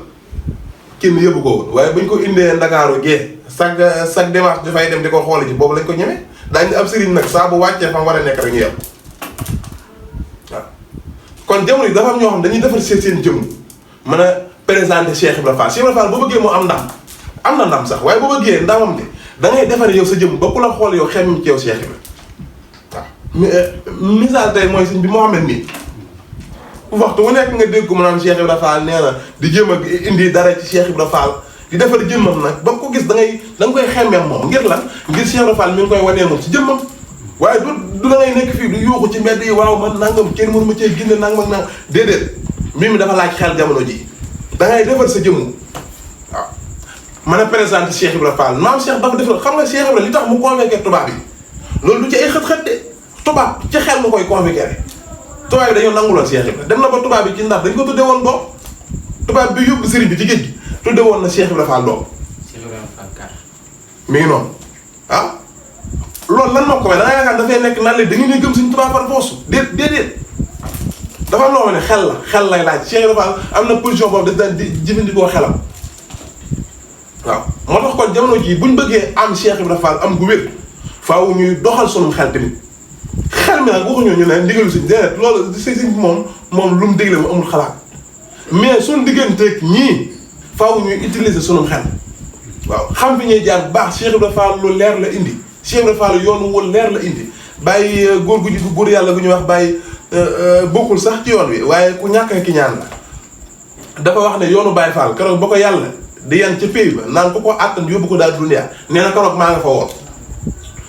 kenn yëbu ko woon waaye bu ñu ko indee Ndakaaru gee chaque dimanche dafay dem di ko xooli ji boobu lañ ko ñeme daañu ab sëriñ nag saa bu wàccee fa mu war a nekk rek ñu yeb waaw kon jamono yi dafa am ñoo xam dañuy defar seen jëmm mën a présenter Cheikh Ibra Fall Cheikh Ibra Fall boo bëggee moo am ndam am na ndam sax waaye boo bëggee ndamam de da ngay defar yow sa jëmm ba ku la xool yow xemuñ ci yow Cheikh Ibra waaw misaal tey mooy sëñ bi Mouhamed nii waxtu wu nekk nga dégg ko mu naan Cheikh Ibra Fall nee na di jéem a indi dara ci Cheikh Ibra Fall di defar jëmmam nag ba ko gis da nga koy xemmeem moom ngir lan ngir Cheikh Ibra Fall mi ngi koy wanee moom ci jëmmam waaye du da ngay nekk fii du yuuxu ci mbedd yi waaw man nangam kenn mënu ma cee génne nangam ak nangam déedéet mbir mi dafa laaj xel jamono ji da ngay defar sa jëmm waaw mën a présenter Cheikh Ibra Fall maam Cheikh dafa defar xam nga Cheikh Ibra li tax mu convaincre tubaab yi loolu du ci ay xët-xët de tubaab ci xel nga koy convaincre tubaab bi dañoo nanguloon Cheikh Ibra dem na ba tubaab bi ci ndax dañ ko tudde woon doom tubaab bi yóbbu sëriñ bi ci géej gi tudde woon na Cheikh Ibra Fall doom mi ngi noonu ah loolu lan moo ko may da ngay yaakaar dafay nekk naan leen da ngeen gëm suñu tubaab par force déedéet dafa am loo xam ne xel lay laaj Cheikh Ibra Fall am na position boobu daf daan di jëfandikoo xelam waaw moo tax kon jamono jii buñ bëggee am Cheikh Ibra Fall am gu wér faaw ñuy doxal sunum xel tamit xel mi nag waxuñu ñu ne ndigalu si déedéet loolu si moom lu mu dégle mu amul xalaat mais suñu digganteeg ñii faaw ñuy utiliser sunum xel waaw xam fi ñuy jaar bu baax Cheikh Ibra Fall lu leer la indi Cheikh Ibra Fall yoonu wu leer la indi bàyyi góor yàlla gu ñuy wax bàyyi bokkul sax ci yoon wi waaye ku ñàkk ki ñaan la dafa wax ne yoonu Baye Fall keroog ba ko yàlla di yan ca pays ba naan ko àttan yóbbu ko daal dunya nee na keroog maa nga fa woon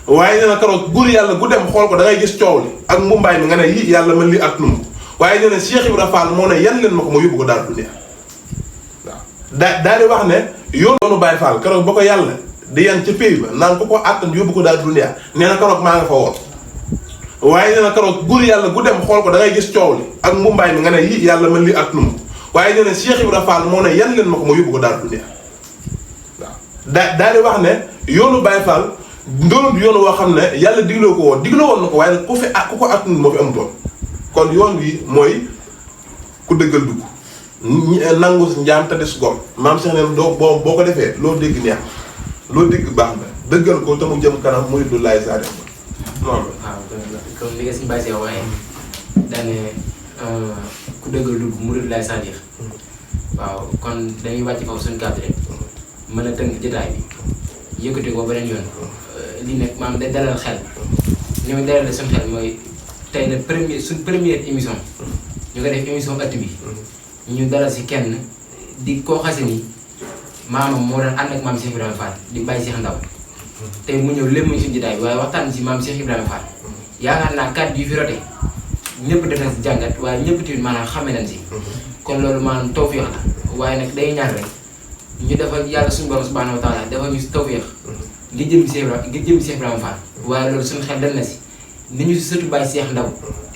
waaye nee na keroog góor yàlla gu dem xool ko da ngay gis coow li ak mumbaay mi nga ne yi yàlla mën li ak num waaye nee na Cheikh Ibra Fall moo ne yan leen ma ko ma yóbbu ko daal dunya waaw daal di wax ne yoonu Baye Fall keroog ba ko yàlla di yan ca pays ba naan ko àttan yóbbu ko daal dunya nee na keroog maa nga fa woon waaye nee na keroog góor yàlla gu dem xool ko da ngay gis coow li ak mumbaay mi nga ne yi yàlla mën li ak num waaye nee na Cheikh Ibra Fall moo ne yan leen ma ko ma yóbbu ko daal dunya waaw daal di wax ne yoonu Baye Fall ndoonu yoon woo xam ne yàlla digloo ko woon na ko waaye nag ku ko attul moo fi amutoon kon yoon wi mooy ku dëggal dugg nangu njaam te des gom maam Cheikh neen doo boo ko defee loo dégg neex loo dégg baax na dëggal ko te mu jëm kanam muy du laay saa dem noonu la. waaw comme li nga si Baye Cheikh waxee daane ku dëggal dugg mu du laay saa waaw kon dañuy wàcc foofu suñu kàddu rek mën a tënk jotaay bi yëkkati ko beneen yoon lii nag maam day dalal xel li muy dalal suñu xel mooy tey nag suñ première émission ñu ko def émission ëtt bi ñu dalal si kenn di koo xase ni maamam moo doon ànd ak maam Cheikh Ibrahima Fall di Baye Cheikh Ndaw tey mu ñëw lépp mu si jotaay bi waaye waxtaan si maam Cheikh Ibrahima Fall yaakaar naa kàddu yu fi rote ñëpp def na si jàngat waaye ñëpp tamit maanaam xame nañ si kon loolu maanaam tawfeex la waaye nag day ñaan rek ñu defal yàlla suñu borom subhanahu wa taala defal ñu si tawfeex ngir jëm Cheikh Ibrahima Fall waaye loolu suñu xel dal na si ni ñu si sëtu Baye Cheikh Ndaw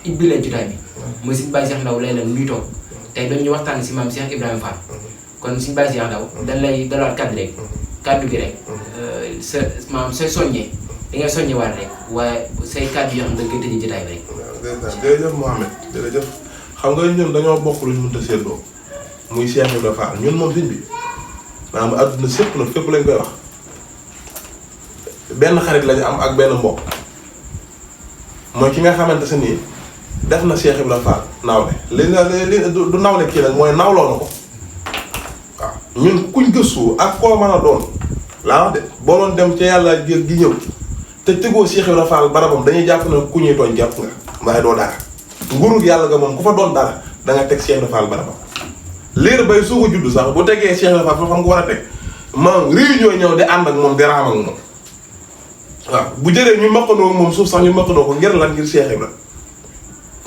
ibbi leen jotaay bi mooy si Baye Cheikh Ndaw lay leen muy toog tey doon ñu waxtaan si maam Cheikh Ibrahima Fall kon si Baye Cheikh Ndaw dañ lay dalaat kaddu gi rek sa maam say soññee da ngay soññewaat rek waaye say kaddu yoo xam ne da nga koy tëjee jotaay bi rek. jërëjëf Mohamed jërëjëf xam nga ñun dañoo bokk luñ mënta séddoo muy Cheikh Ibrahima Fall ñun moom sëñ bi maanaam adduna sépp nag fépp lañ koy wax benn xarit lañu am ak benn mbokk mooy ki nga xamante se nii def na Cheikh Ibrahima Fall nawle li du nawle kii nag mooy nawloo na ko waaw ñun kuñ gëstu ak koo mën a doon laa wax de boo doon dem ca yàlla gi ñëw te tegoo Cheikh Ibrahima Fall barabam dañuy jàpp ne ku ñuy tooñ jàpp nga waaye doo dara nguurug yàlla ga moom ku fa doon dara da nga teg Cheikh Ibrahima Fall barabam liir bay soo ko judd sax bu tegee Cheikh Ibrahima Fall fa nga ko war a teg maam réunion ñëw di ànd ak moom di raam ak moom waaw bu jëree ñu maqandoo moom suuf sax ñu maqandoo ko ngir lan ngir Cheikh Ibrahima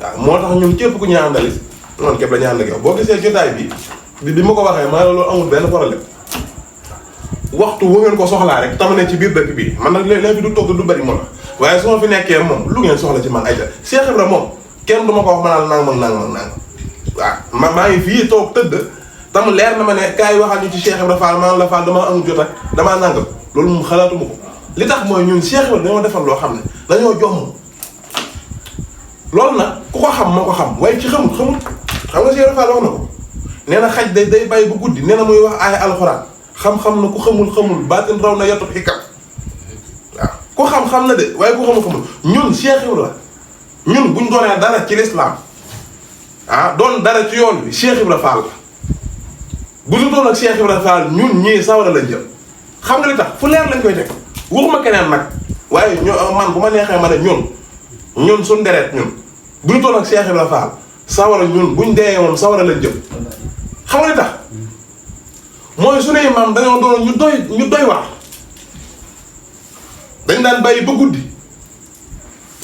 waaw moo tax ñun képp ku ñu àndali noonu képp la ñu ànd ak yow boo gisee jotaay bi ma ko waxee ma loolu amul benn problème waxtu wu ngeen ko soxlaa rek tama ne ci biir dëkk bi man nag léegi fi du togg du bari moom la waaye su ma fi nekkee moom lu ngeen soxla ci man ayca Cheikh Ibrahima moom kenn du ma ko wax ma naan nangam waaw maa ngi fii toog tëdd tam leer na ma ne kaay waxal ñu ci Cheikh Ibrahima Fall maan la Fall damaa amul jot ak damaa nangam loolu moom xalaatuma ko li tax mooy ñun Cheikh Ibrahima dañoo defal loo xam ne dañoo jomm loolu nag ku ko xam moo ko xam waaye ci xamul xam nga Cheikh Ibrahima Fall wax na ko nee na xaj day bàyyi bu guddi nee na muy wax aaya alxuraan xam-xam na ku xamul baatin raw na yatub xikam waaw ku xam na de waaye ku xamul ñun Cheikh Ibrahima ñun buñ doonee dara ci l'islam doon dara ci yoon bi Cheikh Ibrahima Fall la bu ñu doon ak Cheikh Ibrahima Fall ñun ñii sawara lañ jëm xam nga li tax fu leer lañ koy teg waxuma keneen nag waaye man bu ma neexee ma ne ñun suñ deret ñun bu ñu doon ak Cheikh Ibrahima Fall sawara ñun buñ dee woon sawara lañ jëm xam nga li tax mooy suñuy maam dañoo doon ñu doy wax dañ daan bàyyi ba guddi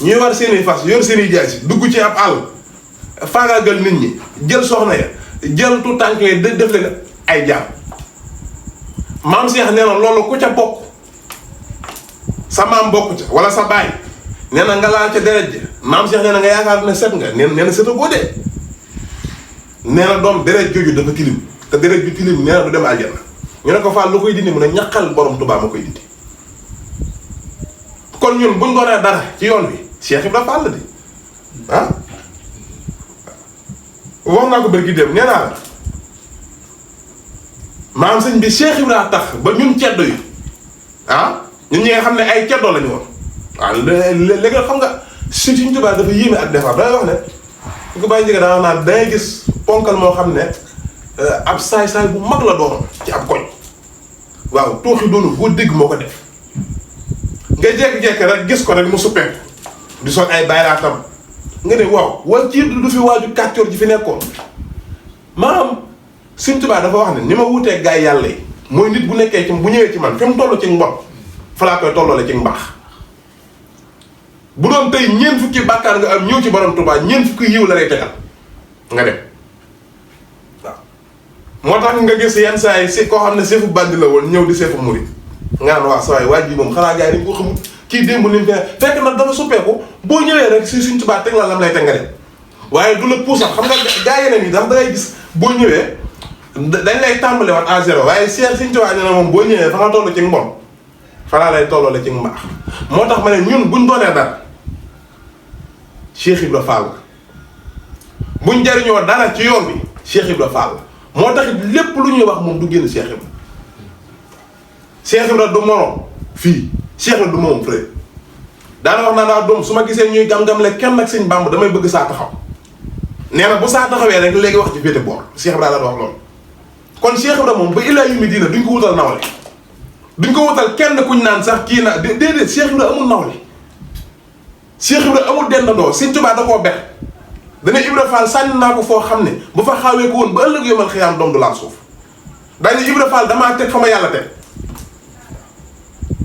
ñuy war seeni fas yor seeni jaasi dugg ci ab àll faagaagal nit ñi jël soxna ya jël tu tànk yi def leen ay jaam maam Cheikh nee na loolu ku ca bokk sa maam bokk ca wala sa baay nee na nga laal ca deret ji maam Cheikh nee na nga yaakaar ne set nga nee na seta boo dee nee na doom deret jooju dafa tilim te deret ju tilim nee na du dem aljanna ñu ne ko Fall lu koy dindi mu ne ñaqal borom Tuubaa ma koy dindi kon ñun buñ doonee dara ci yoon wi Cheikh Ibrahima Fall la di wax naa ko bërki dem nee naa la maam sëñ bi Cheikh Ibrahima tax ba ñun ceddo yi ñun ñi nga xam ne ay ceddo lañu woon waaw léegi xam nga Sëñ Tuubaa dafa yéeme ak defar dangay wax ne su ko bàyyi njëkk daa wax naan dangay gis ponkal moo xam ne ab saay-saay bu mag la doon ci ab koñ waaw tooxi doonu boo dégg moo ko def nga jekk-jekk rek gis ko rek mu suppeeku di sol ay bayraatam nga ne waaw wala ci du fi waaju kàccoor ji fi nekkoon maanaam Sëñ Tuubaa dafa wax ne ni ma wutee gaay yàlla yi mooy nit bu nekkee ci bu ñëwee ci man fi mu toll ci mbon fa laa koy tolloole ci mbaax bu doon tey ñeent fukki bàkkaar nga am ñëw ci borom Tuubaa ñeent fukki yiw la lay tegal nga dem waaw moo tax nga gis yenn saa yi si koo xam ne seefu bandi la woon ñëw di seefu murit nga naan waa saa waay ji moom xanaa gars yi dañ ko xamul kii démb ni mu fekk nag dafa suppeeku boo ñëwee rek si Sëñ Tuubaa teg la lam lay teg nga dem waaye du la puusal xam nga gaa yeneen yi dax da ngay gis boo ñëwee dañ lay tàmbale waat à zéro waaye Sëñ Tuubaa nee na moom boo ñëwee fa nga toll ci mbon fa laa lay tolloole ci mbaax moo tax ma ne ñun buñ doonee dara Cheikh Ibrahima Fall buñ jariñoo dara ci yoon bi Cheikh Ibrahima Fall moo tax lépp lu ñuy wax moom du génn Cheikh Ibrahima Cheikh Ibrahima du morom fii Cheikh Ibrahima du moom frère daana wax naa daa doom su ma gisee ñuy gam-gam le kenn ak Sëñ Bàmba damay bëgg saa taxaw nee na bu saa taxawee rek léegi wax ci féete boor Cheikh Ibrahima la wax loolu kon Cheikh Ibrahima moom ba illaa yu mi diina duñ ko wutal nawle duñ ko wutal kenn kuñ naan sax kii na déedéet Cheikh Ibrahima amul nawle Cheikh Ibrahima amul dendandoo Sëñ Tuubaa da koo bex dana Ibra Fall sànni naa ko foo xam ne bu fa xawee ko woon ba ëllëg yomal xiyaam doom du laal suuf dañu Ibra Fall damaa teg fa ma yàlla teg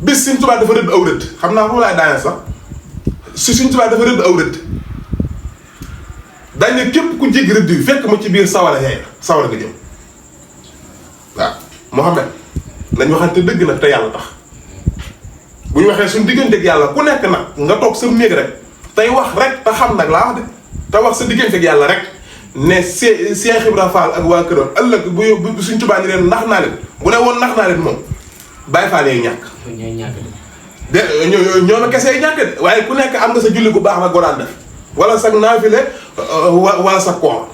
bis Sëñ Tuubaa dafa rëdd aw rëdd xam naa foofu laay daaneel sax si Sëñ Tuubaa dafa rëdd aw rëdd dañ képp ku jéggi rëdd yi fekk ma ci biir sawara yaay sawara nga jëm waaw Mouhamed nañ waxante dëgg nag te yàlla tax bu ñu waxee suñu digganteeg yàlla ku nekk nag nga toog sa néeg rek tey wax rek te xam nag laa wax de te wax sa digganteeg yàlla rek ne Cheikh Ibrahima Fall ak waa këram ëllëg bu Sëñ Tuubaa ni leen nax naa leen bu ne woon nax naa leen moom Baay Faal yay ñàkk. ñoo ma kese ñàkk de waaye ku nekk am nga sa julli gu baax nag goo daan def wala sa naafile wala sa koor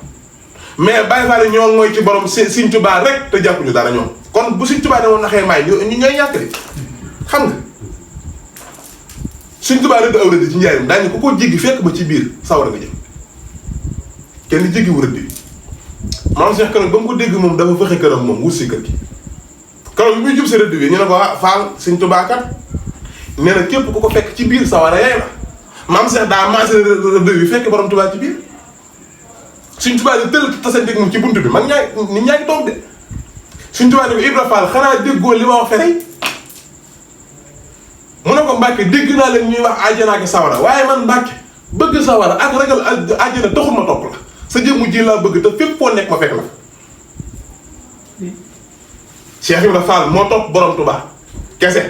mais Baye Fall ñoo mooy ci borom Sëñ Tuubaa rek te jàppuñu dara ñoom kon bu Sëñ Tuubaa demoon naxee maay ñu ñooy ñàkk de xam nga Sëñ Tuubaa rëdd aw rëdd ci njaarim daañu ku ko jéggi fekk ba ci biir sawara nga jëm kenn jéggi wu rëdd bi maam Cheikh keroog ba mu ko dégg moom dafa fexe këram moom wut si kër gi keroog bi muy jub si rëdd bi ñu ne ko Fall Sëñ Tuubaa kat nee na képp ku ko fekk ci biir sawara yaay la maam Cheikh daa maase rëdd bi fekk borom Tuubaa ci biir Sëñ Tuubaa di tël tasanteeg moom ci buntu bi mag ñaa nit ñaa ngi toog de Sëñ Tuubaa ne ko Ibra Fall xanaa déggoo li ma wax ferey mu ne ko Mbàkke dégg naa leen ñuy wax àjjana ak sawara waaye man Mbàkke bëgg sawara ak ragal àjjana taxul ma topp la sa jëmmu ji laa bëgg te fépp foo nekk ma fekk la Cheikh Ibra Fall moo topp borom Tuubaa kese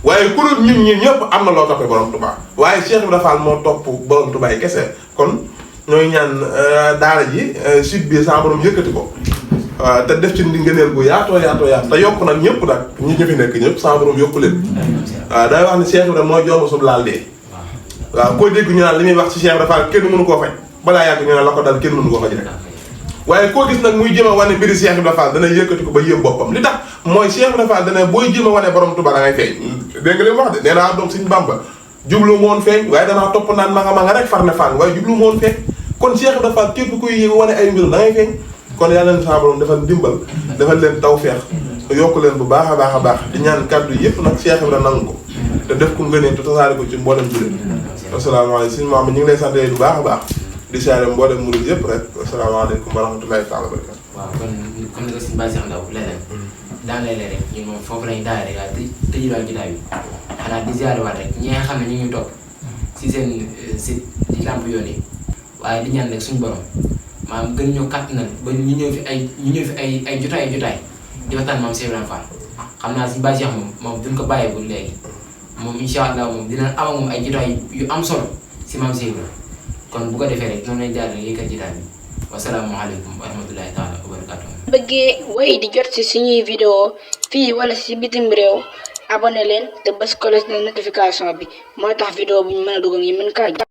waaye ku dul ñun ñi ñëpp am na loo toppee borom Tuubaa waaye Cheikh Ibra Fall moo topp borom Tuubaa yi kese kon ñooy ñaan daara ji sud bi sa borom yëkkati ko te def ci ngëneel gu yaatoo te yokk nag ñëpp nag ñi fi nekk ñëpp sa borom yokku leen waaw day wax ne Cheikh Ibra moo jomb sub laal dee waaw koo dégg ñu naan li muy wax ci Cheikh Ibra Fall kenn mënu koo faj balaa yàgg ñu ne la ko dal kenn mënu koo faj rek waaye koo gis nag muy jëm a wane mbiri Cheikh Ibra Fall dana yëkkati ko ba yëm boppam li tax mooy Cheikh Ibra Fall dana booy jëm a wane borom Tuubaa da ngay feeñ dégg nga li mu wax de nee naa doom Sëñ Bamba jublu moon feeñ waaye damaa topp naan ma nga rek far ne fan waaye jublu moon feeñ kon Cheikh Ibra Fall képp kuy wane ay mbir da ngay feeñ kon yàlla leen sa borom defal ndimbal defal leen tawfeex yokk leen bu baax a baax di ñaan kàddu yëpp nag Cheikh Ibra nangu ko te def ko ngëneel te tasaare ko ci mboolem jullit asalaamaaleykum Sëñ Maam ñu ngi lay sant bu baax a baax di siyaare mboolem murid yëpp rek asalaamaaleykum wa rahmatulahi taala wa barakatu waaw kon comme ni ko Sëñ Baye Cheikh Ndaw leneen daan lay rek ñun moom foofu lañ daal rek waaye tëjul daal jotaay bi xanaa di siyaare waat rek ñi nga xam ne ñu ngi topp si seen site di Lamp Yoon yi waaye di ñaan rek suñu borom maanaam gën ñoo kàttanal ba ñu ñëw fi ay jotaay di waxtaan maam Cheikh Ibrahima Fall xam naa Sëñ Baye Cheikh moom duñ ko bàyyeegul léegi moom incha allah moom dina am ak moom ay jotaay yu am solo si maam Cheikh Ibrahima kon bu ko defee rek noonu lañ jaar rek yëkkat jotaay bi wasalaamaaleykum wa rahmatulahi taala wa barakatuh. bëggee way di jot si suñuy vidéo fii wala si bitim réew abonné leen te bës cloche de notification bi mooy tax vidéo bu ñu mën a dugal ngi mën kaa